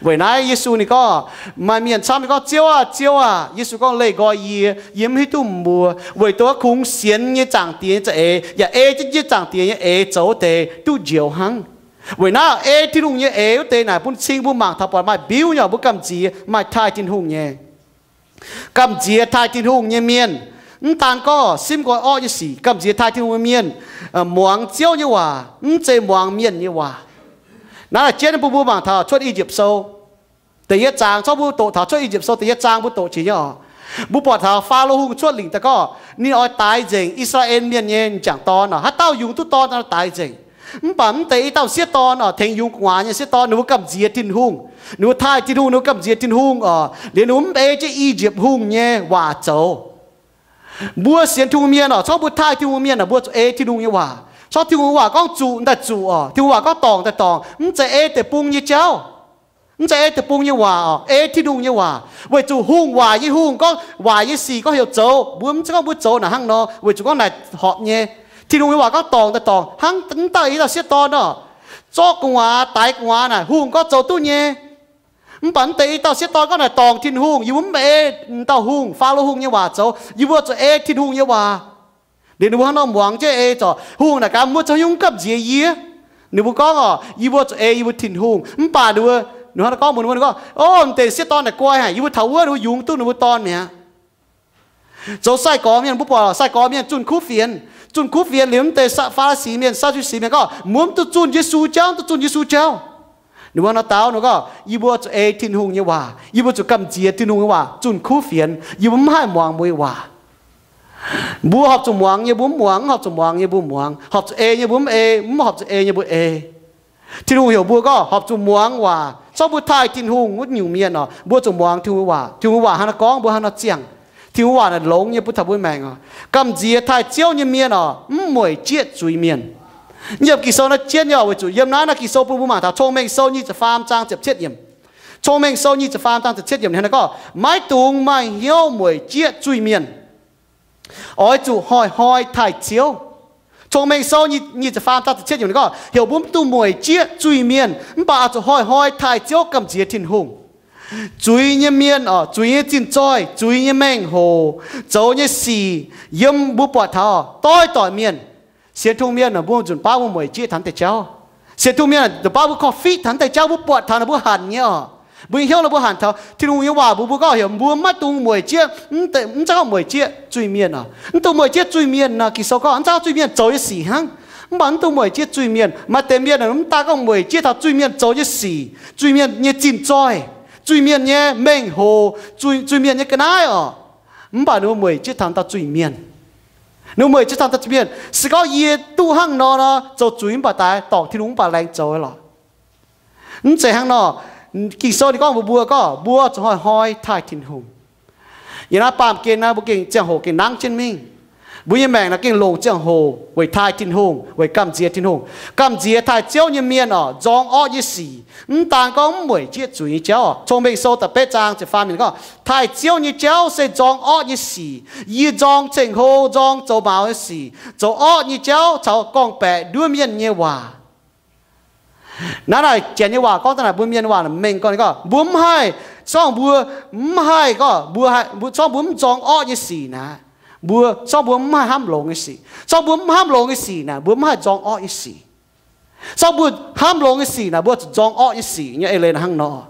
Weic naaiv Yesu ninh gorngv, maaih mienh camv ninh gorngv, Ziouv aah! Ziouv aah! Yesu gorngv, Leih nqoi yie, yie mv hiuv duqv mbuo. Weic zuqc kungx sienx nyei Zaangc Diex nyei za'eix yaac ei jienv Zaangc Diex nyei eix zoux wuov deix duqv njoux hnangv. Weic naaiv ei Tin-Hungh nyei eix wuov deix naaic bun cing mbuo mangc taux buatc maaih mbiuv nyei, mbuo gamh nziex maaih taaih Tin-Hungh nyei. Gamh nziex taaih Tin-Hungh nyei mienh, mv daan gorngv simv nqoi orqv nyei sic, gamh nziex taaih Tin-Hungh nyei mienh muangx Ziouv nyei waac, mv zeiz muangx mienh nyei waac. Naaiv jienv bun mbuo mangc taux Cuotv I^yipv Sou da'yietv zaang, corc mbuo doqc taux Cuotv I^yipv Sou da'yietv zaang mbuo doqc jiex nyei oc. Mbuo buatc taux Faalo Hungh cuotv lingc daaih gorngv ninh oix daix nzengc I^saa^laa^en Mienh nyei m'jangc dorn oc. Haaix dauh yungz duqv dorn, daix nzengc. Mv baac mv deix i dauh sieqv dorn oc, tengx yungz gu'nguaaz nyei sieqv dorn, ninh mbuo gamh nziex Tin-Hungh. Ninh mbuo taaih Tin-Hungh, ninh mbuo gamh nziex Tin-Hungh oc. Liuz ninh mbuo mv ei jienv I^yipv Hungh nyei waac zoux. Mbuo sienx Tin-Hungh mienh oc, corc mbuo taaih Tin-Hungh mienh oc, mbuo zuqc ei Tin-Hungh nyei waac. Corc Tin-Hungh waac gorngv zuqc daaih zuqc oc, Tin-Hungh waac gorngv dorngc daaih dorngc, mv zeiz ei deic-bung nyei jauv. Mv zeiz ei deic-bung nyei waac oc, ei Tin-Hungh nyei waac. Weic zuqc hungh waaic nyei hungh gorngv waaic nyei sic gorngv heuc zoux, mbuo mv zeiz gorngv mbuo zoux naaic hnangv nor, weic zuqc gorngv naaic horpc nyei. Tin-Hungh nyei waac gorngv dorngc daaih dorngc, hnangv mv dauh i dauh sieqv dorn oc, zorqv gu'nguaaz, daix gu'nguaaz naaic, hungh gorngv zoux duqv nyei. Mv baac mv deix i dauh sieqv dorn gorngv naaic dorngc Tin-Hungh, yie mbuo mv ei dauh hungh, Faalo Hungh nyei waac zoux, yie mbuo zuqc ei Tin-Hungh nyei waac. Liuz ninh mbuo hnangv nor muangx jienv ei zorc hungh naaic gaax, mbuo zoux haaix nyungc gamh nziex yie? Ninh mbuo gorngv oc, yie mbuo zuqc ei yie mbuo Tin-Hungh. Mv baac ninh mbuo, ninh hnangv nor gorngv mbuox ninh mbuo, ninh gorngv, O, mv deix sieqv dorn naaic guai haic, yie mbuo taux wuov ninh mbuo yungz duqv ninh mbuo dorn mi'aqv. Zoux sai-gorx mienh, mbuo buatc sai-gorx mienh zunh kuv fienx. Zunh kuv fienx liuz, mv deix Faa^li^si mienh, Saa^du^si mienh gorngv, Mbuo mv duqv zunh Yesu jauv, duqv zunh Yesu jauv. Ninh mbuo hnangv nor dau, ninh gorngv, Yie mbuo zuqc ei Tin-Hungh nyei waac, yie mbuo zuqc gamh nziex Tin-Hungh nyei waac zunh kuv fienx. Yie mbuo mv haih muangx mbuo nyei waac. Mbuo horpc zuqc muangx nyei mbuo mv muangx, mv horpc zuqc muangx nyei mbuo muangx, horpc zuqc ei nyei mbuo mv ei, mv horpc zuqc ei nyei mbuo ei. Tin-Hungh heuc mbuo gorngv horpc zuqc muangx waac. Corc mbuo taaih Tin-Hungh wuov nyungc mienh oc, mbuo zuqc muangx Tin-Hungh waac. Tin-Hungh waac hnangv nor gorngv, mbuo hnangv nor ziangh. Tin-Hungh waac naaic longx nyei bun taux mbuo maengc oc. Gamh nziex taaih Ziouv nyei mienh oc, mv mueic jieqv zuiz-mienh. Yiem Ging-Sou naaiv jienv nyei oc, weic zuqc yiem naaiv naaiv Ging-Sou bun mbuo mangc taux Cong-Mengh Sou nyic ziepc faam zaang ziepc cietv yiemc. Cong-Mengh Sou nyic ziepc faam zaang ziepc cietv yiemc hnangv nor gorngv, Maiv dungx maaih hnyouv mueic jieqv zuiz-mienh. Oix zuqc hnoi-hnoi taaih Ziouv. Cong-Mengh Sou nyic ziepc faam zaang ziepc cietv yiemc ninh gorngv, heuc mbuo mv dungx mueic jieqv zuiz-mienh, mv baac oix zuqc hnoi-hnoi taaih Ziouv gamh nziex Tin-Hungh. Zuiz nyei mienh oc, zuiz nyei zinh zoih, zuiz nyei mengh hoc, zoux nyei sic, yiem mbuo buatc taux doix-doic mienh. Sienx Tin-Hungh mienh mbuo nzunc baav mbuo mueic jieqv taux deix jauv. Sienx Tin-Hungh mienh nzunc baav mbuo korv-fiqv taux deix jauv, mbuo buatc taux naaic, mbuo hanc nyei oc. Mbuo nyei hnyouv naaic mbuo hanc taux Tin-Hungh nyei waac mbuox mbuo gorngv heuc mbuo maiv dungx mueic jieqv, mv zeiz gorngv mueic jieqv zuiz-mienh oc. Mv dungx mueic jieqv zuiz-mienh nor, Ging-Sou gorngv mv zeiz zuiz-mienh zoux nyei sic hnangv. Mv baac mv dungx mueic jieqv zuiz-mienh. Maaih deix mienh mv daaih gorngv mueic jieqv taux zuiz-mienh zoux nyei sic, zuiz-mienh nyei zinh zoih, zuiz-mienh nyei mengh hoc, zuiz-mienh nyei ga'naaiv oc. Mv baac ninh mbuo mueic jieqv taux dauh zuiz-mienh. Ninh mbuo mueic jieqv taux dauh zuiz-mienh. Se gorngv yie duqv hnangv nor nor, zoux zuiz mv baac daaih dorngc Tin-Hungh mv baac laengz zoux lorqc. Mv zeiz hnangv nor. Ging-Sou ninh gorngv mbuox mbuo gorngv mbuo zuqc hnoi-hnoi taaih Tin-Hungh. Yiem naaiv baamh gen naaiv mbuo gengh ziangh hoc gengh nangv jienv mingh. Mbuo nyei maengc naaic gengh longc ziangh hoc weic taaih Tin-Hungh, weic gamh nziex Tin-Hungh. Gamh nziex taaih Ziouv nyei mienh oc, nzorng orqv nyei sic. Mv daan gorngv mv weic jieqv zuiz nyei jauv oc. Cong-Mengh Sou da'betv zaang ziepc faam yiemc gorngv, taaih Ziouv nyei jauv se nzorng orqv nyei sic. Yie nzorng ceng-hlo, nzorng zoux maux nyei sic, zoux orqv nyei jauv caux gorngv-baeqc nduov mienh nyei waac. Naaiv, naaiv janx nyei waac gorngv daaih naaic, mbuo mienh waac mengh gorngv, ninh gorngv mbuo mv haih, se gorngv mbuo mv haih gorngv mbuo, se gorngv mbuo mv nzorng orqv nyei sic naaic, mbuo, se gorngv mbuo mv haih hnamv longx nyei sic. Se gorngv mbuo mv hnamv longx nyei sic naaic, mbuo mv haih nzorng orqv nyei sic. Se gorngv mbuo hnamv longx nyei sic naaic, mbuo zuqc nzorng orqv nyei sic nyei. Eix leiz naaic hnangv nor,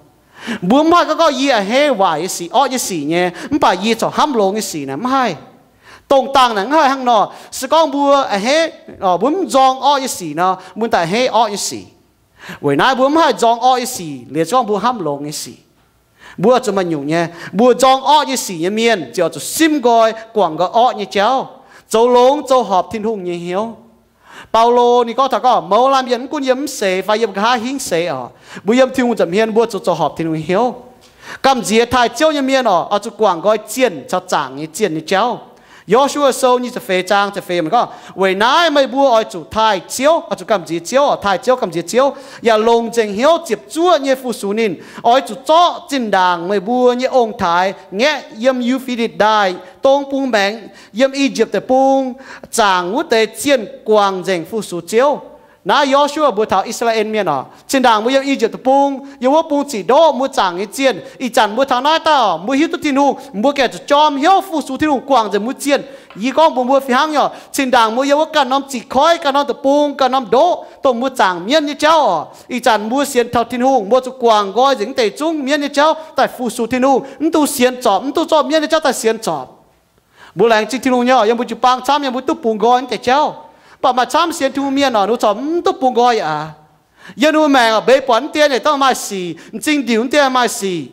mbuo mv haih gorngv, gorngv yie a'hneiv waaic nyei sic, orqv nyei sic nyei, mv baac yie corc hnamv longx nyei sic naaic mv haih. Dongh dangh naaic mv haih hnangv nor. Se gorngv mbuo a'hneiv, mbuo mv nzorng orqv nyei sic nor, mbuo daaih a'hneiv orqv nyei sic. Weic naaiv mbuo mv haih nzorng orqv nyei sic liuz se gorngv mbuo hnamv longx nyei sic. Mbuo zuqc maaih nyungc nyei, mbuo nzorng orqv nyei sic nyei mienh ziouc zuqc simv nqoi, guangc nqoi orqv nyei jauv, zoux longx zoux horpc Tin-Hungh nyei hnyouv. Baulo ninh gorngv taux gorngv mouz laanh mienh mv gunv yiem mv seix fai yiem nqa'haav hingv seix oc, mbuo yiem Tin-Hungh nza'hmien mbuo zuqc zoux horpc Tin-Hungh hnyouv. Gamh nziex taaih Ziouv nyei mienh oc, oix zuqc guangc nqoi zienh caux zaangc nyei zienh nyei jauv. Yo^su^waa Sou nyic ziepc feix zaang ziepc feix gorngv, weic naaiv meih mbuo oix zuqc taaih Ziouv, oix zuqc gamh nziex Ziouv oc, taaih Ziouv, gamh nziex Ziouv, yaac longc nzengc hnyouv ziepc zuoqv nyei fu-sux ninh. Oix zuqc zorqv zinh ndaangc meih mbuo nyei ong-taaix ngaeqv yiem Yu^fe^ditc Ndaaih dong bung maengx, yiem I^yipv Deic-Bung zaangc wuov deix zienh guangc nzengc fu-sux Ziouv. Naaiv Yo^su^waa mbuox taux I^saa^laa^en Mienh oc, zinh ndaangc mbuo yiem I^yipv Deic-Bung, yiem wuov bungx ziqc ndoqv mbuo zaangc nyei zienh, ih zanc mbuo taux naaiv dauh mbuo hiuv duqv Tin-Hungh, mbuo gengh zuqc jorm hnyouv fu-sux Tin-Hungh guangc nzengc mbuo zienh. Yie gorngv mbuox mbuo fih hnangv nyei oc, zinh ndaangc mbuo yiem wuov ganh norm ziqc koiv, ganh norm deic-bung, ganh norm ndoqv dongh mbuo zaangc mienv nyei jauv oc, ih zanc mbuo sienx taux Tin-Hungh, mbuo zuqc guangc nqoi nzengc wuov deix zungv mienv nyei jauv daaih fu-sux Tin-Hungh, mv duqv sienx zorpc, mv duqv zorqv mienv nyei jauv daaih sienx zorpc. Mbuo laengz zingh Tin-Hungh nyei oc, yiem mbuo jiu-baang camv nyei mbuo duqv bungx nqoi wuov deix jauv. Mv baac maaih camv sienx Tin-Hungh mienh oc, ninh mbuo corc mv duqv bungx nqoi aqv. Yiem ninh mbuo maengc oc, mbeix buatc wuov deix naaic dongh maaih sic, m'zing ndiuc wuov deix maaih sic.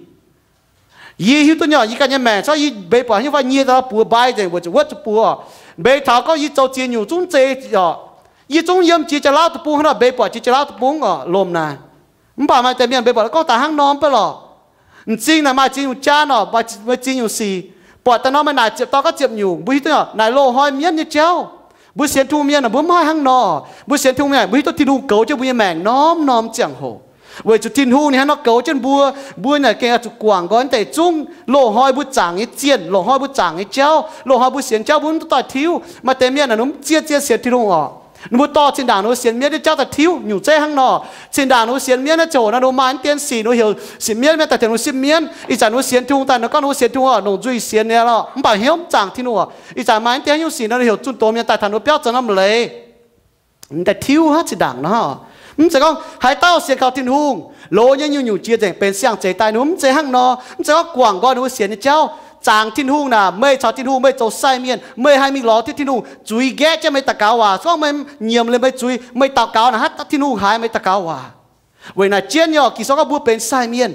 Yie hiuv duqv nyei oc, yie ganh nyei maengc, se gorngv yie mbeix buatc haaix nyungc fai nyie daaih buoz mbai nzengc weic zuqc wuov zuqc buoz oc. Mbeix taux gorngv yie zoux ziex nyungc zungv zeiz oc. Yie zungv yiem jiex jaax-lauv deic-bung hnangv nor, mbeix buatc jiex jaax-lauv deic-bung oc, lomc naaic. Mv baac maaih deix mienh mbeix buatc gorngv daaih hnangv nor mv baac lorqc. M'zing naaic maaih ziex nyungc jaan oc, maaih ziex nyungc sic. Buatc daaih nor maaih naaic ziepc dauh gorngv ziepc nyungc, mbuo hiuv duqv oc, naaic loz-hnoi mienv nyei jauv. Mbuo sienx Tin-Hungh mienh aah, mbuo mv haih hnangv nor. Mbuo sienx Tin-Hungh mienh, mbuo hiuv duqv Tin-Hungh goux jienv mbuo nyei maengc norm-norm ziangh hoc. Weic zuqc Tin-Hungh ninh hnangv nor goux jienv mbuo, mbuo naaic gengh oix zuqc guangc nqoi wuov deix zungv. Loz-hnoi mbuo zaangc nyei zienh, loz-hnoi mbuo zaangc nyei jauv, loz-hnoi mbuo sienx jauv mbuo mv duqv doix-tiuv. Maaih deix mienh naaic ninh mv zien-zien sienx Tin-Hungh oc. Ninh mbuo dorh zinh ndaangc ninh mbuo sienx mienv nyei jauv daaih tiuv, nyungc zeiv hnangv nor. Zinh ndaangc ninh mbuo sienx mienv naaiv ziangh hoc nor, ninh mbuo maaih wuov dien sic ninh mbuo heuc sienx mienv, mienh daaih tengx ninh mbuo sienx mienv. Ih zanc ninh mbuo sienx Tin-Hungh daaih nor, gorngv ninh mbuo sienx Tin-Hungh oc, longc nzuih sienx nyei lorqc, mv baac hnyouv mv zaangc Tin-Hungh oc. Ih zanc maaih wuov dien haaix nyungc sic nor, ninh heuc zunh doz mienh daaih taux ninh mbuo biauv zoux norm leiz. Ninh daaih tiuv hnangv zinh ndaangc nor. Mv zeiz gorngv haaix dauh sienx kaux Tin-Hungh, loz nyei nyungc-nyungc jiex nzengc benx siang-zeix daaih, ninh mbuo mv zeiz hnangv nor. Mv zeiz gorngv guangc nqoi ninh mbuo sienx nyei jauv. Zaangc Tin-Hungh naaic, meih caux Tin-Hungh meih zoux sai mienh, meih haih mingh lorz Tin-Hungh zuiz nqaeqv jienv meih daux gaux waac. Se gorngv meih nyiemc liuz meih zuiz, meih daux gaux naaic haaix dauh Tin-Hungh haiz meih daux gaux waac? Weic naaic jienv nyei oc, Ging-Sou gorngv mbuo benx sai mienh.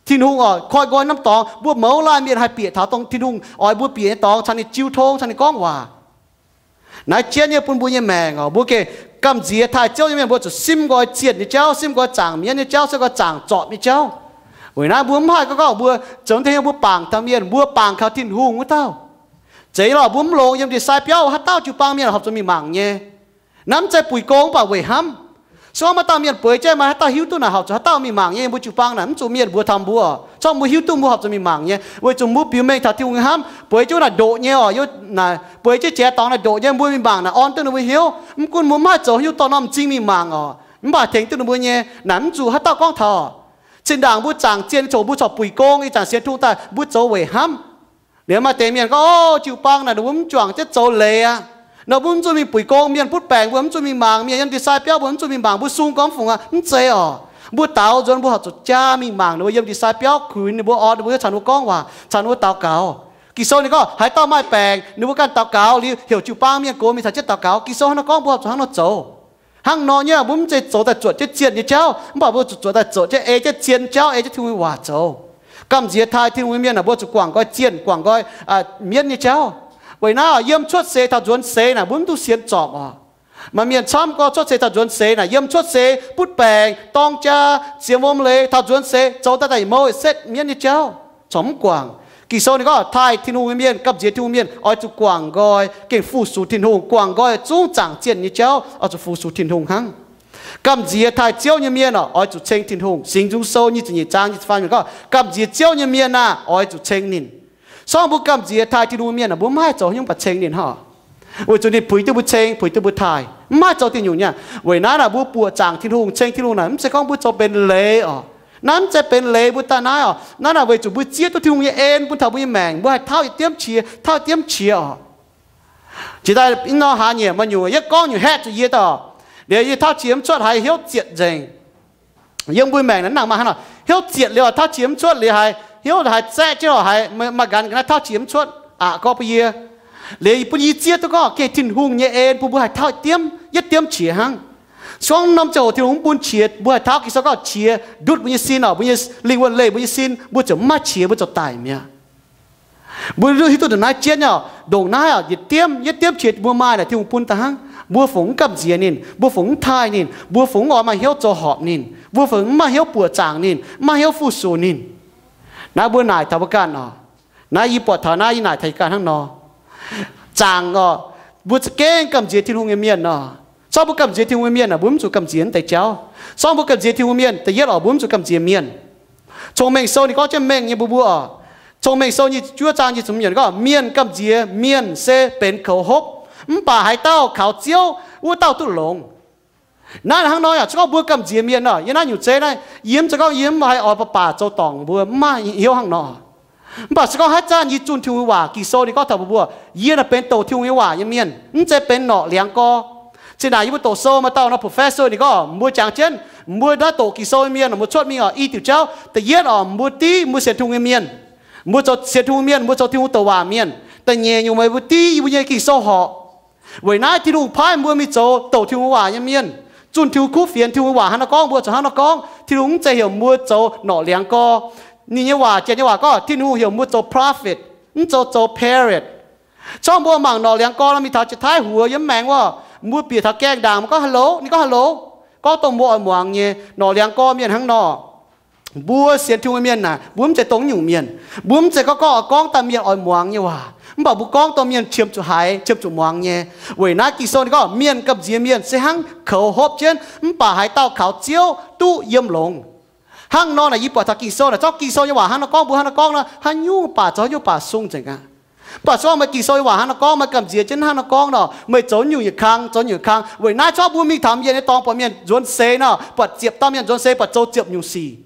Tin-Hungh oc, koi nqoi norm dorngx, mbuo mouz laanh mienh haih bieqc taux dongh Tin-Hungh oix mbuo bieqc nyei dorngx, caux ninh jiu tong, caux ninh gorngv waac. Naaiv jienv nyei bun mbuo nyei maengc oc, mbuo gengh gamh nziex taaih Ziouv nyei mienh mbuo zuqc simv nqoi zienh nyei jauv, simv nqoi zaangc mienv nyei jauv, simv nqoi zaangc zorpc nyei jauv. Weic naaiv mbuo mv haih gorngv gorngv mbuo zoux deix mbuo bangc taux mienh, mbuo bangc kaux Tin-Hungh wuov dauh. Zeiz lorqc, mbuo mv longx yiem ndie-sai biauv haaix dauh jiu-baang mienh horpc zuqc mingh mangc nyei. Naaiv mv zeiz buic gong mv baac weic hnamv. Se gorngv maaih dauh mienh bueix jienv, maaih haaix dauh hiuv duqv naaic horpc zuqc haaix dauh mingh mangc nyei, mbuo jiu-baang naaic mv zuqc mienh mbuox taux mbuo oc. Se gorngv mbuo hiuv duqv mbuo horpc zuqc mingh mangc nyei, weic zuqc mbuo biux mengh taux Tin-Hungh nyei hnamv. Bueix jienv wuov naaic ndoqc nyei oc, naaic bueix jienv jiex dorngx naaic ndoqc nyei, mbuo mingh mangc naaic orn duqv ninh mbuo hnyouv. Mv gunv mbuo mv haih zoux haaix nyungc dorh norm m'zing mingh mangc oc, mv baac tengx duqv ninh mbuo nyei. Naaic mv zuqc haaix dauh gorngv taux. Zinh ndaangc mbuo zaangc zienh ziouc mbuo corc buic gong, ih zanc sienx Tin-Hungh daaih mbuo zoux weic hnamv. Liuz maaih deix mienh gorngv, o, jiu-baang naaic ninh mbuo mv juangc jienv zoux leiz aqv. Ninh mbuo mv zuqc mingh buic gong, mienh butv baengc mbuo mv zuqc mingh mangc, mienh yiem ndie-sai biauv mbuo mv zuqc mingh mangc, mbuo sung gorngv fungc aqv. Mv zeiz oc. Mbuo daaux nzuonx mbuo horpc zuqc jaa mingh mangc ninh mbuo yiem ndie-sai biauv, kuinx ninh mbuo, orn ninh mbuo, caux ninh mbuo gorngv waac, caux ninh mbuo daux gaux. Ging-Sou ninh gorngv haaix dauh maaih baengc ninh mbuo ganh daux gaux liuz heuc jiu-baang mienh gox mingh caux jienv daux gaux. Ging-Sou hnangv nor gorngv mbuo horpc zuqc hnangv nor zoux. Hnangv nor nyei, mbuo mv zeiz zoux daaih zuotc jienv zienh nyei jauv, mv baac mbuo zuqc zoux daaih zoux jienv ei jienv zienh jauv, ei jienv Tin-Hungh nyei waac zoux. Gamh nziex taaih Tin-Hungh nyei mienh aah, mbuo zuqc guangc nqoi zienh, guangc nqoi mienv nyei jauv. Weic naaiv yiem cuotv seix taux nzuonx seix naaic mbuo mv duqv sienx zorpc oc. Maaih mienh camv gorngv cuotv seix taux nzuonx seix naaic yiem cuotv seix butv baengc, dorng jaa, sienx wuom leiz, taux nzuonx seix zoux daaih daaih mouz setv mienv nyei jauv, corc mv guangc. Ging-Sou ninh gorngv taaih Tin-Hungh nyei mienh, gamh nziex Tin-Hungh mienh oix zuqc guangc nqoi gengh fu-sux Tin-Hungh, guangc nqoi zungv zaangc zienh nyei jauv oix zuqc fu-sux Tin-Hungh hnangv. Gamh nziex taaih Ziouv nyei mienh oc, oix zuqc ceng Tin-Hungh. Singx Nzung Sou nyic ziepc nyeic zaang nyic ziepc faam gorngv, gamh nziex Ziouv nyei mienh aah! Oix zuqc ceng ninh. Sorng mbuo gamh nziex taaih Tin-Hungh mienh aah, mbuo maiv haih zoux haaix nyungc baac ceng ninh hnangv, weic zuqc ninh puix duqv mbuo ceng, puix duqv mbuo taaih, maiv haih zoux diuh nyungc nyei. Weic naaiv naaic mbuo buoqc zaangc Tin-Hungh, ceng Tin-Hungh naaic mv zeiz gorngv mbuo zoux benx leiz oc. Naaiv mv zeiz benx leiz mbuo daaih naaiv oc. Naaiv naaic weic zuqc mbuo zieqv duqv Tin-Hungh nyei en bun taux mbuo nyei maengc, mbuo haih tauv yietc diemv qiex, tauv diemv qiex oc. Jiex daaih nor hlaax nyieqc maaih nyungc yie gorngv nyungc haeqv zuqc yie daaih oc. Liuz yie tauv qiex mv cuotv, haiz hnyouv zietc nzengc. Yiem mbuo maengc naaiv nangc maaih hnangv nor, hnyouv zietc liuz tauv qiex mv cuotv, liuz haiz hnyouv haiz zaeqv jienv oc, haiz maaih nqanx ga'naaiv tauv qiex mv cuotv aqc gorngv bun yie. Liuz bun yie zieqv duqv gorngv gengh Tin-Hungh nyei en bun mbuo haih tauv diemv, yietc diemv qiex hnangv. Se gorngv norm ziangh hoc Tin-Hungh mv bun qiex, mbuo haih tauv Ging-Sou gorngv qiex ndutv mbuo nyei sin oc, mbuo nyei lingh wuonh leih mbuo nyei sin, mbuo ziouc mv maaih qiex, mbuo ziouc daic mi'aqv. Mbuo hiuv duqv ndongc naaiv jienv oc, ndongc naaiv oc, yietc diemv, yietc diemv qiex mbuo maaih naaic Tin-Hungh bun daaih hnangv. Mbuo fungc mv gamh nziex ninh, mbuo fungc mv taaih ninh, mbuo fungc mv oix maaih hnyouv zoux horpc ninh, mbuo fungc mv maaih hnyouv buoqc zaangc ninh, mv maaih hnyouv fu-sux ninh. Naaiv mbuo naaic taux mbuo ganh oc. Naaiv yie buatc taux naaiv yie naaic taux yie ganh hnangv nor. Zaangc oc, mbuo za'gengh gamh nziex Tin-Hungh nyei mienh nor. Sorng mbuo gamh nziex Tin-Hungh nyei mienh aah, mbuo mv zuqc gamh nziex naaiv deix jauv. Sorng mbuo gamh nziex Tin-Hungh mienh, da'yietv oc, mbuo mv zuqc gamh nziex mienh. Cong-Mengh Sou ninh gorngv jienv mengh nyei mbuo mbuo oc. Cong-Mengh Sou nyic ziepc juov zaang nyic ziepc hmz gorngv, mienh gamh nziex mienh se benx koux hopv, mv baac haaix dauh kaux Ziouv, wuov dauh duqv longx. Naaiv hnangv nor yaac se gorngv mbuo gamh nziex mienh oc, yiem naaiv nyungc zeiv naaiv yie mv zeiz gorngv yie mv haih oix baac baac zoux dorngc mbuo, mv maaih hnyouv hnangv nor. Mv baac se gorngv haaix zanc yie zunh Tin-Hungh waac, Ging-Sou ninh gorngv taux mbuo mbuo, yie naaic benx douc Tin-Hungh nyei waac nyei mienh, mv zeiz benx norqc liangx gorx. Zinh ndaangc yie mbuo doqc sou maaih dauh nor professor ninh gorngv mbuo jangx jienv, mbuo naaiv doqc Ging-Sou nyei mienh oc, mbuo cuotv mingh oc, i diuc jauv. Da'yietv oc, mbuo div mbuo sienx Tin-Hungh nyei mienh, mbuo zoux sienx Tin-Hungh mienh, mbuo zoux Tin-Hungh douc waac mienh. Da'nyeic nyungc meih mbuo div yie mbuo nyei Ging-Sou horqc. Weic naaiv Tin-Hungh paaiv mbuo mingh zoux douc Tin-Hungh waac nyei mienh, zunh Tin-Hungh kuv fienx. Tin-Hungh waac hnangv nor gorngv, mbuo zuqc hnangv nor gorngv. Tin-Hungh mv zeiz heuc mbuo zoux norqc liangx gorx. Ninh nyei waac, janx nyei waac gorngv Tin-Hungh heuc mbuo zoux prophet, mv zoux zoux parrot. Zorngv mbuo mangc norqc liangx gorx nor mingh taux jiex taiv huox yiem maengx wuov, mbuo bieqc taux gaengh ndaangc mbuo gorngv hello, ninh gorngv hello, gorngv dongh mbuo oix muangx nyei. Norqc liangx gorx mienh hnangv nor. Mbuo sienx Tin-Hungh mienh naaic, mbuo mv zeiz dongh nyungc mienh. Mbuo mv zeiz gorngv gorngv oix gorngv daaih mienh oix muangx nyei waac, mv baac mbuo gorngv dongh mienh qiemx zuqc haiz, qiemx zuqc muangx nyei. Weic naaiv Ging-Sou ninh gorngv mienh gamh nziex mienh se hnangv koux hopv jienv, mv baac haaix dauh kaux Ziouv duqv yiem longx. Hnangv nor naaic yie buatc taux Ging-Sou naaic, zorngv Ging-Sou nyei waac hnangv nor gorngv, mbuo hnangv nor gorngv nor, haaix nyungc baac zoux haaix nyungc baac sung nzengc aqv. Mv baac se gorngv meih Ging-Sou nyei waac hnangv nor gorngv, meih gamh nziex jienv hnangv nor gorngv nor, meih zoux nyungc yietc kang, zoux nyungc yietc kang. Weic naaiv zorngv mbuo mingh taux mienh nyei dorngx buatc mienh nzuonx seix nor, buatc ziepc dauh mienh nzuonx seix buatc zoux ziepc nyungc sic.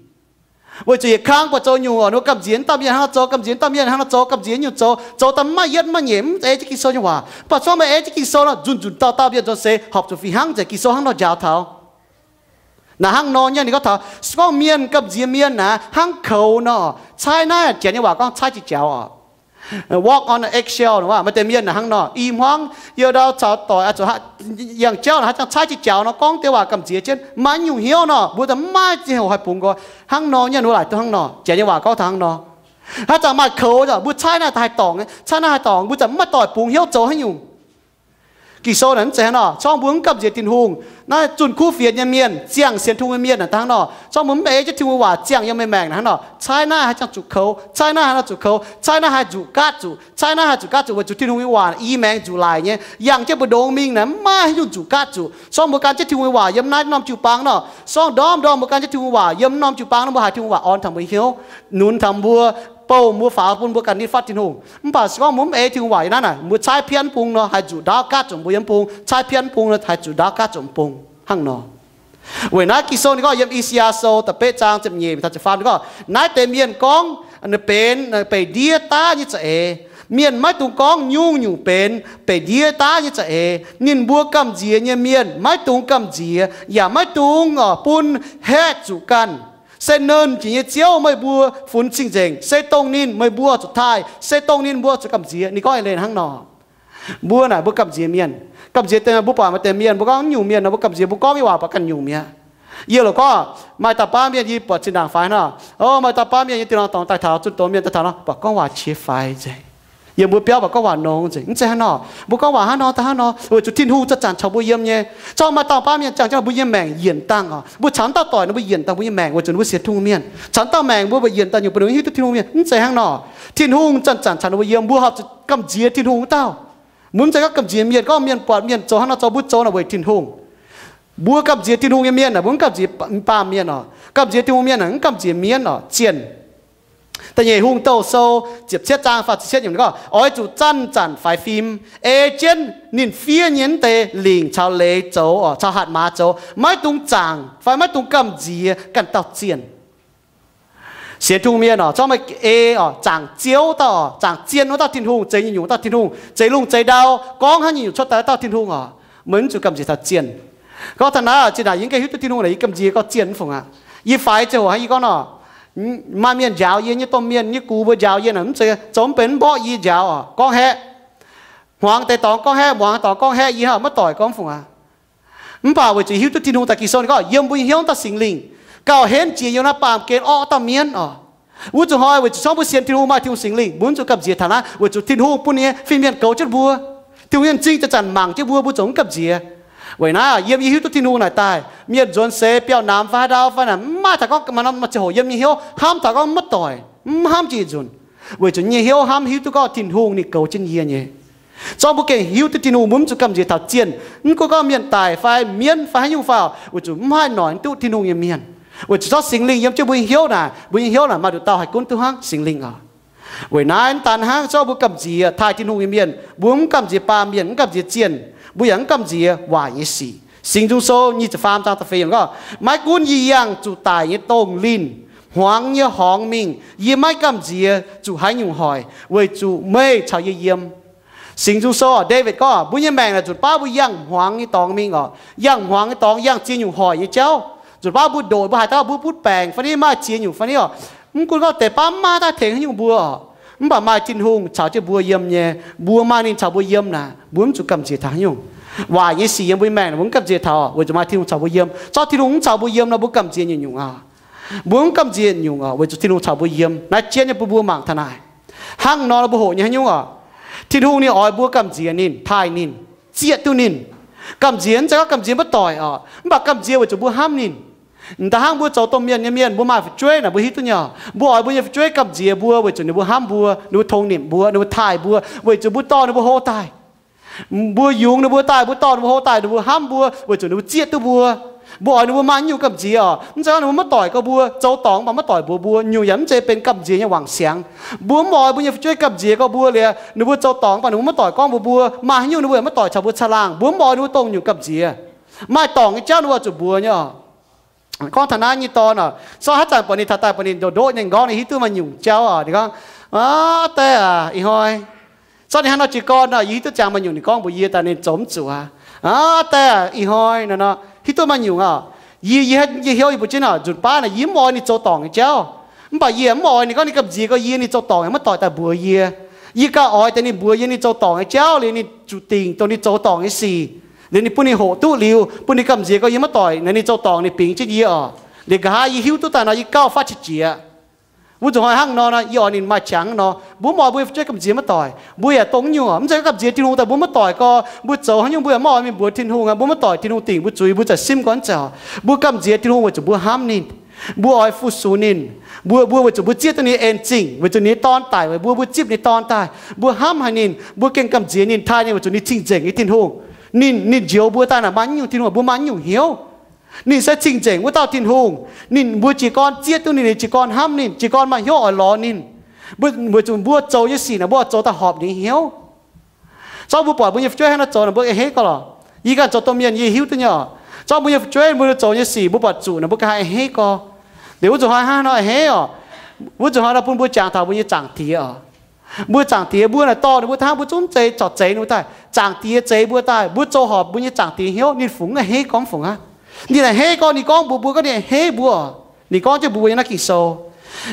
Weic zuqc yietc kang buatc zoux nyungc oc, ninh mbuo gamh nziex dauh mienh hnangv nor zoux, gamh nziex dauh mienh hnangv nor zoux, gamh nziex nyungc zoux, zoux daaih mv maaih yietv mv maaih nyeic, mv ei jienv Ging-Sou nyei waac. Mv baac se gorngv meih ei jienv Ging-Sou nor, nzunc nzunc dauh dauh mienh nzuonx seix horpc zuqc fih hnangv nzengc, Ging-Sou hnangv nor njaaux taux. Naaic hnangv nor nyei ninh gorngv taux, se gorngv mienh gamh nziex mienh naaic hnangv koux nor, caaiv naaiv, janx nyei waac gorngv caaiv jiex jaux oc. Walk on the eggshell, maaih deix mienh naaic hnangv nor, i hmuangv youh ndau caux doic, yangh jauv naaic haaix zanc caaiv jiex jaux nor, gorngv deix waac gamh nziex jienv, maiv nyungc hnyouv nor, mbuo daaih mv maaih ziangh hoc haih bungx nqoi. Hnangv nor nyei ninh mbuo laaic duqv hnangv nor, janx nyei waac gorngv taux hnangv nor. Haaix zanc maaih koux, mbuo caaiv naaiv haih dorngc, caaiv naaiv haih dorngc, mbuo zanc mv maaih doic bungx hnyouv zoux haaix nyungc. Ging-Sou naaic mv zeiz hnangv nor. Zorngv mbuo mv gamh nziex Tin-Hungh, naaiv zunh kuv fienx nyei mienh, ziangh sienx Tin-Hungh nyei mienh naaic hnangv nor. Zorngv mbuo mv ei jienv Tin-Hungh waac ziangh yiem meih maengc naaic hnangv nor, caaiv naaiv haih ziangh zuqc koux, caaiv naaiv haih nor zuqc koux, caaiv naaiv haih nzuqc gaatv zuqc, caaiv naaiv haih zuqc gaatv zuqc, weic zuqc Tin-Hungh nyei waac i maengx nzuqc laic nyei, yangh jienv mbu'ndongx mingh naaic mv maaih haaix nyungc nzuqc gaatv zuqc. Zorngv mbuo gan jienv Tin-Hungh nyei waac yiem naaiv norm jiu-baang nor, sorng ndorm ndorm mbuo gan jienv Tin-Hungh waac yiem norm jiu-baang nor, mbuo haiz Tin-Hungh waac orn taux mbuo hnyouv, nunz taux mbuo, bouh mbuo, faaux bun mbuo ganh ninh fatv Tin-Hungh. Mv baac se gorngv mbuo mv ei Tin-Hungh waac yiem naaiv naaic, mbuo caaiv piatv mv bung nor, haih nzuqc ndaauv gaatv zuqc mbuo yiem mv bung, caaiv piatv mv bung nor, haih nzuqc ndaauv gaatv zuqc mv bung hnangv nor. Weic naaiv Ging-Sou ninh gorngv yiem I^saa^yaa Sou da'betv zaang ziepc nyeic taux ziepc faam ninh gorngv, naaiv deix mienh gorngv ninh benx beic ndiev daav nyei za'eix. Mienh maiv dungx gorngv nyungc-nyungc benx beic ndiev daav nyei za'eix. Ninh mbuo gamh nziex nyei mienh maiv dungx gamh nziex, yaac maiv dungx bun haeqv zuqc ganh. Se Nernh Jiex nyei Ziouv meih mbuo funx cing-nzengc, se dongh ninh meih mbuo zuqc taaih, se dongh ninh mbuo zuqc gamh nziex. Ninh gorngv eix leiz hnangv nor. Mbuo naaic mbuo gamh nziex mienh, gamh nziex deix mbuo buatc maaih deix mienh mbuo gorngv nyungc mienh nor, mbuo gamh nziex, mbuo gorngv nyei waac buatc ganh nyungc mi'aqv. Yie loc gorngv maaih dauh baav mienh, yie buatc zinh ndaangc faix nor, o, maaih dauh baav mienh nyei dieh norm dorngx daaih taux, zunh doz mienh daaih taux nor, buatc gorngv waac qiex faix nzengc. Yiem mbuo biauv mbuo gorngv waac nongx nzengc. Mv zeiz hnangv nor. Mbuo gorngv waac hnangv nor daaih hnangv nor weic zuqc Tin-Hungh zanc-zanc caux mbuo yiem nyei. Zorqv maaih dauh baav mienh ziangh jienv mbuo nyei maengc yienc dangh oc. Mbuo caux dauh doic ninh mbuo yienc dangh mbuo nyei maengc weic zuqc ninh mbuo sienx Tin-Hungh mienh. Caux dauh maengc mbuo yienc daaih nyungc bun ninh hiuv duqv Tin-Hungh mienh. Mv zeiz hnangv nor. Tin-Hungh zanc-zanc caux ninh mbuo yiem, mbuo horpc zuqc gamh nziex Tin-Hungh wuov dauh. Mbuo mv zeiz gorngv gamh nziex mienh, gorngv mienh buatc mienh zoux hnangv nor zoux mbuo zoux naaic weic Tin-Hungh. Mbuo gamh nziex Tin-Hungh nyei mienh aah, mbuo mv gamh nziex baamh mienh oc. Gamh nziex Tin-Hungh mienh aah, mv gamh nziex mienv oc, zienh. Da'nyeic Hungh Douh Sou ziepc cietv zaang faah ziepc cietv nyungc gorngv, oix zuqc zanc-zanc faix fim, ei jienv ninh fiev nyei wuov deix lingc caux leiz zoux oc, caux hatc maaz zoux, maiv dungx zaangc fai maiv dungx gamh nziex ganh dauh zienh. Sienx Tin-Hungh mienh oc, zorqv meih ei oc, zaangc Ziouv wuov dauh oc, zaangc zienh wuov dauh Tin-Hungh, zeix nyungc-nyungc dauh Tin-Hungh, zeix lungh zeix ndau, gorngv haaix nyungc cuotv daaih dauh Tin-Hungh oc. Meih mv zuqc gamh nziex taux zienh. Gorngv taux naaiv oc, zinh ndaangc yie mv gaengh hiuv duqv Tin-Hungh naaic, yie gamh nziex gorngv zienh mv fungc aqv. Yie faix ziangh hoc hnangv yie gorngv nor, maaih mienh njaaux yie nyei, domh mienh nyei, gux mbuo njaaux yie naaic, mv zeiz zoux mv benx mv mborqv yie njaaux oc, gorngv haeqv. Hmuangx deix dorngx gorngv haeqv, muangx dorngx gorngv haeqv, yie hnangv maiv doic gorngv mv fungc aqv. Mv baac weic zuqc hiuv duqv Tin-Hungh daaih, Ging-Sou ninh gorngv yiem mbuo nyei hnyouv dauh Singx Lingh gauh henv jiex yiem naaiv baamh gen orqv dauh mienv oc. Wuov zuqc hnoi weic zuqc zorqv mbuo sienx Tin-Hungh maaih Tin-Hungh Singx Lingh, mbuo mv zuqc gamh nziex taux naaiv, weic zuqc Tin-Hungh bun ninh nyei fin-mienh goux jienv mbuo. Tin-Hungh nyei m'zing zanc-zanc mangc jienv mbuo, mbuo zuqc mv gamh nziex. Weic naaiv yiem yie hiuv duqv Tin-Hungh naaic daaih, mienh nzuonx seix biauv-namx fai haaix ndau fai naaic, mv maaih taux gorngv maaih norm ziangh hoc yiem nyei hnyouv hnamv taux gorngv maiv doic, mv hnamv jiex nzunc. Weic zuqc nyei hnyouv hnamv hiuv duqv gorngv Tin-Hungh ninh goux jienv yie nyei. Zorqv mbuo gengh hiuv duqv Tin-Hungh, mbuo mv zuqc gamh nziex taux zienh. Mv gunv gorngv mienh daic fai mienv fai haaix nyungc fai oc, weic zuqc mv haih noic duqv Tin-Hungh nyei mienh. Weic zuqc zorqv Singx Lingh yiem jienv mbuo nyei hnyouv naaic, mbuo nyei hnyouv naaic maaih nduqc dauh haih gunv duqv hnangv Singx Lingh oc. Weic naaiv daan hnangv zorqv mbuo gamh nziex taaih Tin-Hungh nyei mienh, mbuo mv gamh nziex baamh mienh, mv gamh nziex zienh, mbuo yaac mv gamh nziex waaic nyei sic. Singx Nzung Sou nyic ziepc faam zaang da'feix yiemc gorngv, maiv gunv yie yangh zuqc daic nyei dongh linh, hmuangx nyei horngz mingh, yie maiv gamh nziex zuqc haaix nyungc hoic, weic zuqc meih caux yie yiem. Singx Nzung Sou, Ndaawitv gorngv, mbuo nyei maengc naaic nzunc baav mbuo yangh hmuangx nyei dorngx mingh oc, yangh hmuangx nyei dorngx, yangh ziex nyungc hoic nyei jauv. Nzunc baav mbuo ndoqc, mbuo haaix dauh mbuo butv baengc fai ni, maaih ziex nyungc fai ni oc. Mv gunv gorngv deix baav maiv maaih daaih tengx haaix nyungc mbuo oc, mv baac maaih Tin-Hungh caux jienv mbuo yiem nyei. Mbuo maaih ninh caux mbuo yiem naaic, mbuo mv zuqc gamh nziex taux haaix nyungc. Waaic nyei sic yiem mbuo nyei maengc naaic mbuo mv gamh nziex taux oc, weic zuqc maaih Tin-Hungh caux mbuo yiem. Zorqv Tin-Hungh mv caux mbuo yiem nor, mbuo gamh nziex nyungc-nyungc oc. Mbuo mv gamh nziex nyungc oc, weic zuqc Tin-Hungh caux mbuo yiem. Naaiv jienv nyei bun mbuo mangc taux naaic. Hnangv nor mbuo hoqc nyei haaix nyungc oc, Tin-Hungh ninh oix mbuo gamh nziex ninh, taaih ninh, zieqv duqv ninh. Gamh nziex mv zeiz gorngv gamh nziex maiv doic oc, mv baac gamh nziex weic zuqc mbuo hnamv ninh. M'daaih hnangv mbuo zoux domh mienh nyei mienh, mbuo maaih fu'jueiv naaic mbuo hiuv duqv nyei oc. Mbuo oix mbuo nyei fu'jueiv gamh nziex mbuo weic zuqc ninh mbuo hnamv mbuo, ninh mbuo tongx nimc mbuo, ninh mbuo taaih mbuo, weic zuqc mbuo dorh ninh mbuo hlo daaih. Mbuo yungz ninh mbuo daaih, mbuo dorh ninh mbuo hlo daaih, ninh mbuo hnamv mbuo weic zuqc ninh mbuo zieqv duqv mbuo. Mbuo oix ninh mbuo maaih nyungc gamh nziex oc. Mv zeiz gorngv ninh mbuo maiv doic gorx mbuo, zoux dorngc mv baac maiv doic mbuox mbuo, nyungc yaac mv zeiz benx gamh nziex nyei wangc siangx. Mbuo mv oix mbuo nyei fu'jueiv gamh nziex gorx mbuo liuz, ninh mbuo zoux dorngc mv baac ninh mbuo maiv doic gorngv mbuox mbuo, maaih haaix nyungc ninh mbuo yaac maiv doic caux mbuo caangh laangh. Mbuo mv oix ninh mbuo dongh nyungc gamh nziex. Maaih dorngc nyei jauv ninh mbuo zuqc mbuox nyei oc. Gorngv taux naaiv nyei dorn oc, zorqv haaix zanc buatc ninh taux daaih buatc ninh ndoqc ndoqv nyei nqorngv, ninh hiuv duqv maaih nyungc jauv oc. Ninh gorngv, aav, diex aac, ih hnoi zorqv ninh haaix nor jiez gorn oc, yie hiuv duqv ziangx maaih nyungc ninh gorngv mbuox yie daaih ninh zoux mv zuqc aqv. Aav, diex aac, ih hnoi nor nor hiuv duqv maaih nyungc oc. Yie, yie, yie hnyouv yie mbuo jienv oc, nzunc baav naaic yie mv oix ninh zoux dorngc nyei jauv. Mv baac yie mv oix ninh gorngv ninh gamh nziex gorx yie, ninh zoux dorngc yaac maiv doic daaih mbuox yie. Yie gauh oix deix ninh mbuox yie ninh zoux dorngc nyei jauv liuz ninh zuqc dingc dongh ninh zoux dorngc nyei sic, liuz ninh bun ninh hoqc duqv liuz, bun ninh gamh nziex gorx yie maiv doic naaic ninh zoux dorngc ninh bingx jienv yie oc. Liuz nqa'haav yie hiuv duqv daaih nor yie gauh fatv qiex jiez. Wuov nzunc hnoi hnangv nor, yie oix ninh maaih qangx nor, mbuo mv oix mbuo nyei fu'jueiv gamh nziex maiv doic. Mbuo yaac dongh nyungc, mv zeiz gorngv gamh nziex Tin-Hungh daaih mbuo maiv doic gorx, mbuo zoux haaix nyungc mbuo yaac mv oix mingh mbuox Tin-Hungh aqv. Mbuo maiv doic Tin-Hungh dingc mbuo zuiz, mbuo za'gengh simv gorngv zaux. Mbuo gamh nziex Tin-Hungh weic zuqc mbuo hnamv ninh. Mbuo oix fu-sux ninh. Mbuo, mbuo weic zuqc mbuo zieqv duqv ninh en zingh, weic zuqc ninh nyei Dorn daic weic mbuo, mbuo zipv ninh Dorn daaih. Mbuo hnamv haic ninh, mbuo gengh gamh nziex ninh, taaih ninh weic zuqc ninh cing-nzengc nyei Tin-Hungh. Ninh, ninh njoux mbuo daaih naaic maaih nyungc Tin-Hungh, mbuo maaih nyungc hnyouv. Ninh se cing-nzengc wuov dauh Tin-Hungh. Ninh, mbuo jiez gorn zieqv duqv ninh, jiez gorn hnamv ninh, jiez gorn maaih hnyouv oix lorz ninh. Mbuo, weic zuqc mbuo zoux nyei sic naaic mbuo oix zoux daaih horpc ninh nyei hnyouv. Zorqv mbuo buatc mbuo nyei fu'jueiv hnangv naaiv zoux naaic mbuo a'hneiv gorx lorqc. Yie ganh zoux domh mienh yie hiuv duqv nyei oc. Zorqv mbuo nyei fu'jueiv mbuo zoux nyei sic mbuo buatc zuqc naaic mbuo ganh a'hneiv gorx. Liuz wuov nzunc hnoi hnangv nor a'hneiv oc. Wuov nzunc hnoi nor bun mbuo jangx taux mbuo nyei Zaangc Diex oc. Mbuo Zaangc Diex mbuo naaic dorh ninh mbuo hnangv mbuo zungv zeiz corc zeix ninh mbuo daaih. Zaangc Diex zeix mbuo daaih, mbuo zoux horpc mbuo nyei Zaangc Diex hnyouv, ninh fungx a'hneiv gorngv fungx aqv. Ninh a'hneiv gorx ninh gorngv mbuox mbuo gorngv ninh a'hneiv mbuo oc. Ninh gorngv jienv mbuox mbuo yiem naaiv Ging-Sou.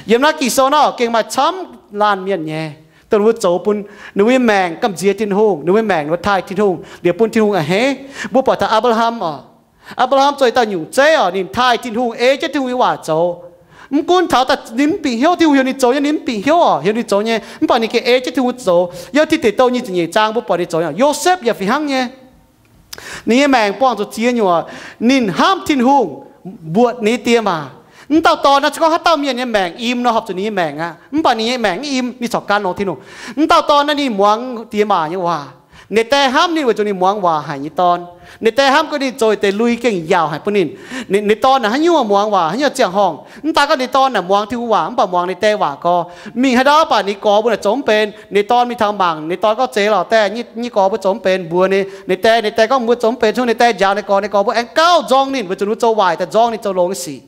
Yiem naaiv Ging-Sou nor gengh maaih camv laanh mienh nyei, dongh ninh mbuo zoux bun ninh mbuo nyei maengc gamh nziex Tin-Hungh, ninh mbuo nyei maengc ninh mbuo taaih Tin-Hungh liuz bun Tin-Hungh a'hneiv. Mbuo buatc taux Apc^laa^ham oc. Apc^laa^ham zoux dauh nyungc zeiv oc, ninh taaih Tin-Hungh, ei jienv Tin-Hungh nyei waac zoux. Mv gunv taux daaih ninh mv bingx hnyouv, Tin-Hungh heuc ninh zoux nyei, ninh mv bingx hnyouv oc, heuc ninh zoux nyei, mv baac ninh gengh ei jienv Tin-Hungh zoux. Yiem Tin Deic Douh nyic ziepc nyeic zaang mbuo buatc ninh zoux nyei. Yosepv yaac fih hnangv nyei. Ninh nyei maengc buangh zuqc ziex nyuoqc, ninh hnamv Tin-Hungh, mbuoqc ninh nyei die maac. Mv dauh dorn naaiv se gorngv haaix dauh mienh nyei maengc im nor, horpc zuqc ninh nyei maengc aqv. Mv baac ninh nyei maengc mv im, ninh corc gan longx Tin-Hungh. Mv dauh dorn naaiv ninh muangx die maac nyei waac. Ninh die hnamv ninh weic zuqc ninh muangx waac haic nyei dorn. Ninh die hnamv gorngv ninh zoux deix lui gengh yaauc haic bun ninh. Ninh, ninh dorn naaic haaix nyungc muangx waac, haaix nyungc ziangh horngh. Mv daan gorngv ninh dorn naaic muangx Tin-Hungh waac, mv baac muangx ninh die waac gorx. Mingh haaix ndau mv baac ninh gorx mbuo naaic zoux mv benx. Ninh dorn mingh taux mangc, ninh dorn gorngv, Zeiz lorqc, die, nyei gorx mbuo zoux mv benx, mbuox ninh. Ninh die, ninh die gorngv, Mbuo zoux mv benx. Cun ninh die njaaux ninh gorx, ninh gorx mbuo aengx gauh nzorng ninh weic zuqc ninh mbuo zoux waaic daaih nzorng ninh zoux longx nyei sic.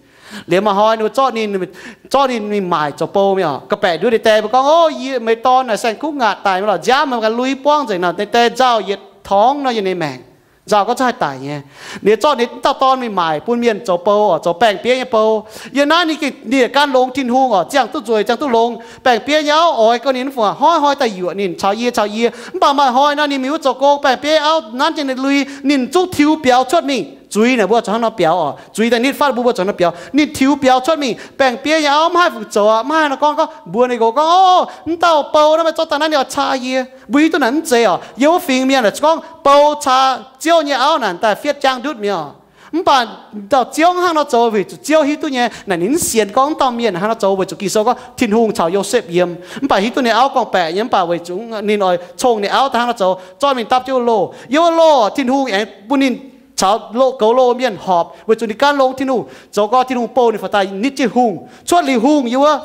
Liemh maaih hnoi ninh mbuo zorqv ninh, zorqv ninh mingh maaic zoux bou mingh oc. Ga'baeqc nduov ninh die mbuo gorngv, O, yie, meih dorn naaic saeng kuv ngaatc daic mingh lorqc, nziaamv meih ganh lui buangv nzengc nor. Ninh die nzauh yietc torngv nor yiem ninh maengc. Nzauh gorngv zungv haih daic nyei. Ninh zorqv ninh dauh dorn mingh maaic bun mienh zoux bou oc, zoux baengh bieiv nyei bou. Yiem naaiv ninh gengh, ninh yaac gan longx Tin-Hungh oc, ziangh duqv nzueic, ziangh duqv longx. Baengh bieiv nyei auv oix gorngv ninh mv fungc hnoi-hnoi daaih yuoqc ninh, caux yie, caux yie. Mv baac maaih hnoi nor ninh mingh wuov zoux gong, baengh bieiv auv nanv jienv ninh lui, ninh zungv tiux biaux cuotv mingh. Zuiz naaic mbuo zuqc hnangv nor biaux oc. Zuiz daaih nitv fatv mbuo, mbuo zuqc hnangv nor biaux. Ninh tiux biaux cuotv mingh, baengh bieiv nyei auv mv haih fungc zoux aqv, mv haih nor gorngv, gorngv mbuox ninh nqox gorngv, O, mv dauh bou naaiv meih zorqv daaih naaiv ninh oix caa yie. Mbuo hiuv duqv naaic mv zeiz oc. Yiem wuov fingx mienh naaic gorngv bou caa ziouv nyei auv naaic daaih fietv jaang ndutv mi'aqv. Mv baac dauh ziouv hnangv nor zoux weic zuqc ziouv hiuv duqv nyei, naaic ninh mv sienx gorngv mv dauh mienh hnangv nor zoux weic zuqc Ging-Sou gorngv Tin-Hungh caux Yosepv yiem. Mv baac hiuv duqv ninh auv gorngv-baeqc nyei, mv baac weic zuqc ninh oix cong ninh auv daaih hnangv nor zoux, zorqv mingh dapv jienv wuov loh. Yiem wuov loh Tin-Hungh aengx bun ninh caux loh, goux loh mienh horpc weic zuqc ninh gan longx Tin-Hungh. Zoux gorngv Tin-Hungh bouh ninh faaux daaih nitv jienv hungh. Cuotv liuz hungh yiem wuov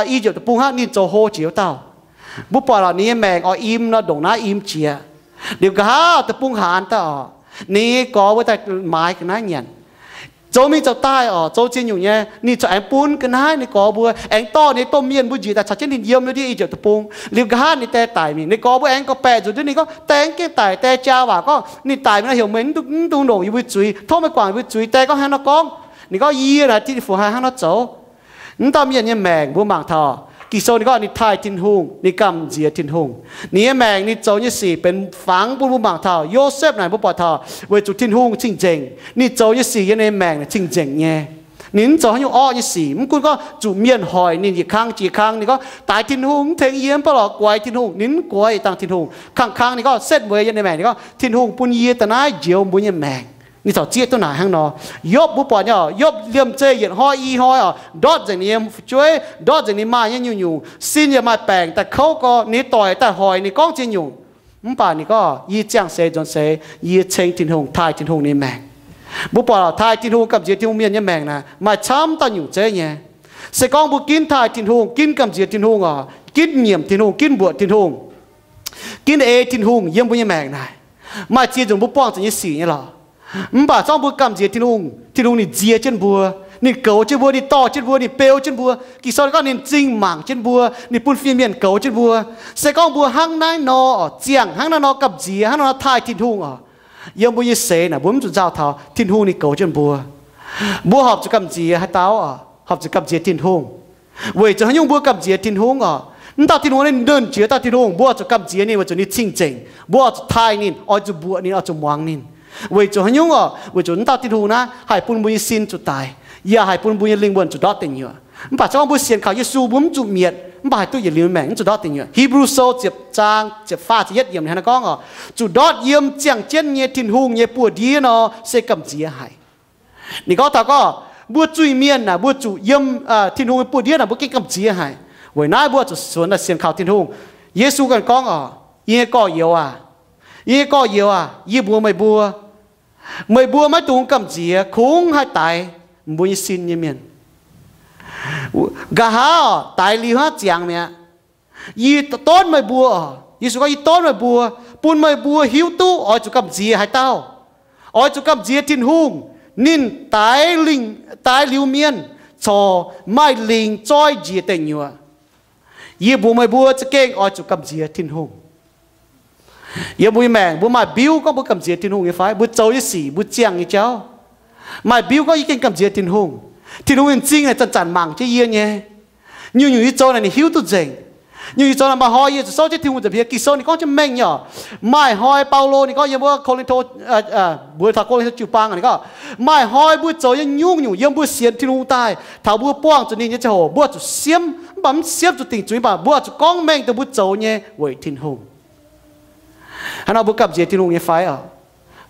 I^yipv Deic-Bung hnangv, ninh zoux hlo jiex wuov dauh. Mbuo buatc lorqc, ninh nyei maengc oix im nor ndongc naaiv im jiex. Liuz nqa'haav deic-bung haanz daaih oc, ninh nyei gorx mbuo daaih maaiz ga'naaiv nyanc. Zoux mingh zoux daaih oc, zoux ziex nyungc nyei, ninh corc aengx bun ga'naaiv ninh gorx mbuo, aengx dorh ninh domh mienh mbuo njiec daaih caux jienv ninh yiem wuov ndiev I^yipv Deic-Bung. Liuz nqa'haav ninh die daic mingh, ninh gorx mbuo aengx gorngv-baeqc nzuqc ndutv ninh gorngv, Die, aengx gengh daic, die jaa waac gorngv ninh daic mingh nor heuc meih mv dungx, mv dungx longc yie mbuo zuiz. Tov meih guangc yie mbuo zuiz. Die gorngv, Hnangv nor gorngv. Ninh gorngv, Yie naaic Tin-Hungh haiz hnangv nor zoux. Mv dauh mienh nyei maengc mbuo mangc taux, Ging-Sou ninh gorngv ninh taaih Tin-Hungh, ninh gamh nziex Tin-Hungh. Ninh nyei maengc ninh zoux nyei sic benx fangx bun mbuo mangc taux. Yosepv naaic mbuo buatc taux weic zuqc Tin-Hungh cing-nzengc, ninh zoux nyei sic yiem ninh nyei maengc cing-nzengc nyei. Ninh mv zoux haaix nyungc orqv nyei sic. Mv gunv gorngv zuqc mienh hoic ninh yietc kang jiex kang, ninh gorngv, Daix Tin-Hungh, mv tengx yie, mv baac lorz guaix Tin-Hungh. Ninh mv guaix, dangh Tin-Hungh kangv kangv. Ninh gorngv setv mueiz yiem ninh maengc, ninh gorngv, Tin-Hungh bun yie daaih naaiv njoux mbuo nyei maengc. Ninh corc zieqv duqv naaic hnangv nor. Yopv mbuo buatc nyei oc, Yopv liemh zeih yietc hnoi i hnoi oc, ndortv nzengc ninh nyei fu'jueiv, ndortv nzengc ninh maaih nyei nyungc-nyungc, sin yaac maaih baengc daaih kouv gorx, ninh doic daaih hoic ninh gorngv ziex nyungc. Mv baac ninh gorngv, Yie ziangh seix nzuonx seix, yie ceng Tin-Hungh, taaih Tin-Hungh ninh maengc. Mbuo buatc taaih Tin-Hungh, gamh nziex Tin-Hungh mienh nyei maengc naaic maaih camv dauh nyungc zeiv nyei. Se gorngv mbuo ginv taaih Tin-Hungh, ginv gamh nziex Tin-Hungh oc, ginv nyiemc Tin-Hungh, ginv mbuoqc Tin-Hungh, ginv ei Tin-Hungh yiem mbuo nyei maengc naaic, maaih ziex nzunc mbuo buangh zuqc nyei sic nyei lorqc. Mv baac se gorngv mbuo gamh nziex Tin-Hungh, Tin-Hungh ninh nziex jienv mbuo, ninh goux jienv mbuo, ninh dorh jienv mbuo, ninh beu jienv mbuo. Ging-Sou ninh gorngv ninh m'zing mangc jienv mbuo, ninh bun fin-mienh goux jienv mbuo. Se gorngv mbuo hnangv naaiv nor oc, ziangh hnangv naaiv nor gamh nziex, hnangv naaiv nor taaih Tin-Hungh oc, yiem mbuo nyei seix naaic mbuo mv zuqc nzauh taux Tin-Hungh ninh goux jienv mbuo. Mbuo horpc zuqc gamh nziex haaix dauh oc? Horpc zuqc gamh nziex Tin-Hungh. Weic zuqc haaix nyungc mbuo gamh nziex Tin-Hungh oc? Mv dauh Tin-Hungh ninh nernh jiex dauh Tin-Hungh, mbuo oix zuqc gamh nziex ninh weic zuqc ninh cing-nzengc. Mbuo oix zuqc taaih ninh, oix zuqc mbuoqc ninh, oix zuqc muangx ninh. Weic zuqc haaix nyungc oc? Weic zuqc mv dauh Tin-Hungh naaiv haih bun mbuo nyei sin zuqc daic, yaac haih bun mbuo nyei lingh wuonh zuqc ndortv deic nyuoqc. Mv baac se gorngv mbuo sienx kaux Yesu, mbuo mv zuqc mietc, mv baac haih duqv yietc liuz maengc, mv zuqc ndortv deic nyuoqc. Hipv^lu Sou ziepc zaang ziepc faah ziepc yietv yiemc hnangv naaiv gorngv oc, zuqc ndortv yiem ziangh jienv nyei Tin-Hungh nyei buoz-ndiev nor se gamh nziex haic. Ninh gorngv taux gorngv mbuo zuiz-mienh naaic mbuo zuqc yiem Tin-Hungh nyei buoz-ndiev naaic mbuo gengh gamh nziex haic. Weic naaiv mbuo zuqc suonx daaih sienx kaux Tin-Hungh. Yesu ganh gorngv oc, Yie nyei gorx-youz aac, yie nyei gorx-youz aac, yie mbuox meih mbuo, meih mbuo maiv dungx gamh nziex kungx haih daix mbuo nyei sin nyei mienh. Nqa'haav oc, daix liuz hnangv ziangx mi'aqv. Yie donv meih mbuo oc, Yesu gorngv, Yie donv meih mbuo, bun meih mbuo hiuv duqv oix zuqc gamh nziex haaix dauh. Oix zuqc gamh nziex Tin-Hungh. Ninh daix lingh, daix liuz mienh corc maaih lingc zoi njiec deic nyuoqc. Yie mbuox meih mbuo za'gengh oix zuqc gamh nziex Tin-Hungh. Yiem mbuo nyei maengc mbuo maaih mbiuv gorngv mbuo gamh nziex Tin-Hungh nyei fai? Mbuo zoux nyei sic, mbuo ziangh nyei jauv, maaih mbiuv gorngv yie gengh gamh nziex Tin-Hungh. Tin-Hungh nyei m'zing naaic zanc-zanc mangc jienv yie nyei. Nyungc-nyungc yie zoux naaic ninh hiuv duqv nzengc. Nyungc-nyungc zoux naaic, maaih hnoi yie zuqc souv jienv Tin-Hungh nza'hmien Ging-Sou, ninh gorngv jienv mengh nyei oc. Maaih hnoi Baulo ninh gorngv yiem wuov Ko^lin^to, mbuo taux Ko^lin^to jiu-baang, ninh gorngv, maaih hnoi mbuo zoux nyei nyungc-nyungc yiem mbuo sienx Tin-Hungh daaih, taux mbuo buangh zuqc ninh nyei ziangh hoc, mbuo zuqc siemv, mv baac mv siemv zuqc dingc zuiz, mv baac mbuo zuqc gorngv mengh dongh mbuo zoux nyei weic Tin-Hungh. Hnangv nor mbuo gamh nziex Tin-Hungh nyei fai oc?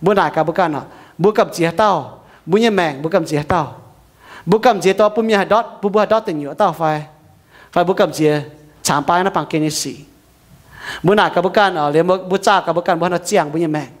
Mbuo naaic gaax mbuo ganh oc, mbuo gamh nziex haaix dauh? Mbuo nyei maengc mbuo gamh nziex haaix dauh? Mbuo gamh nziex dongh bun mienh haih ndortv, bun mbuo haih ndortv deic nyuoqc dauh fai? Fai mbuo gamh nziex caamx baav naaiv baamh gen nyei sic? Mbuo naaic gaax mbuo ganh oc, liemh mbuo zaah gaax mbuo ganh, mbuo haaix nor ziangh mbuo nyei maengc?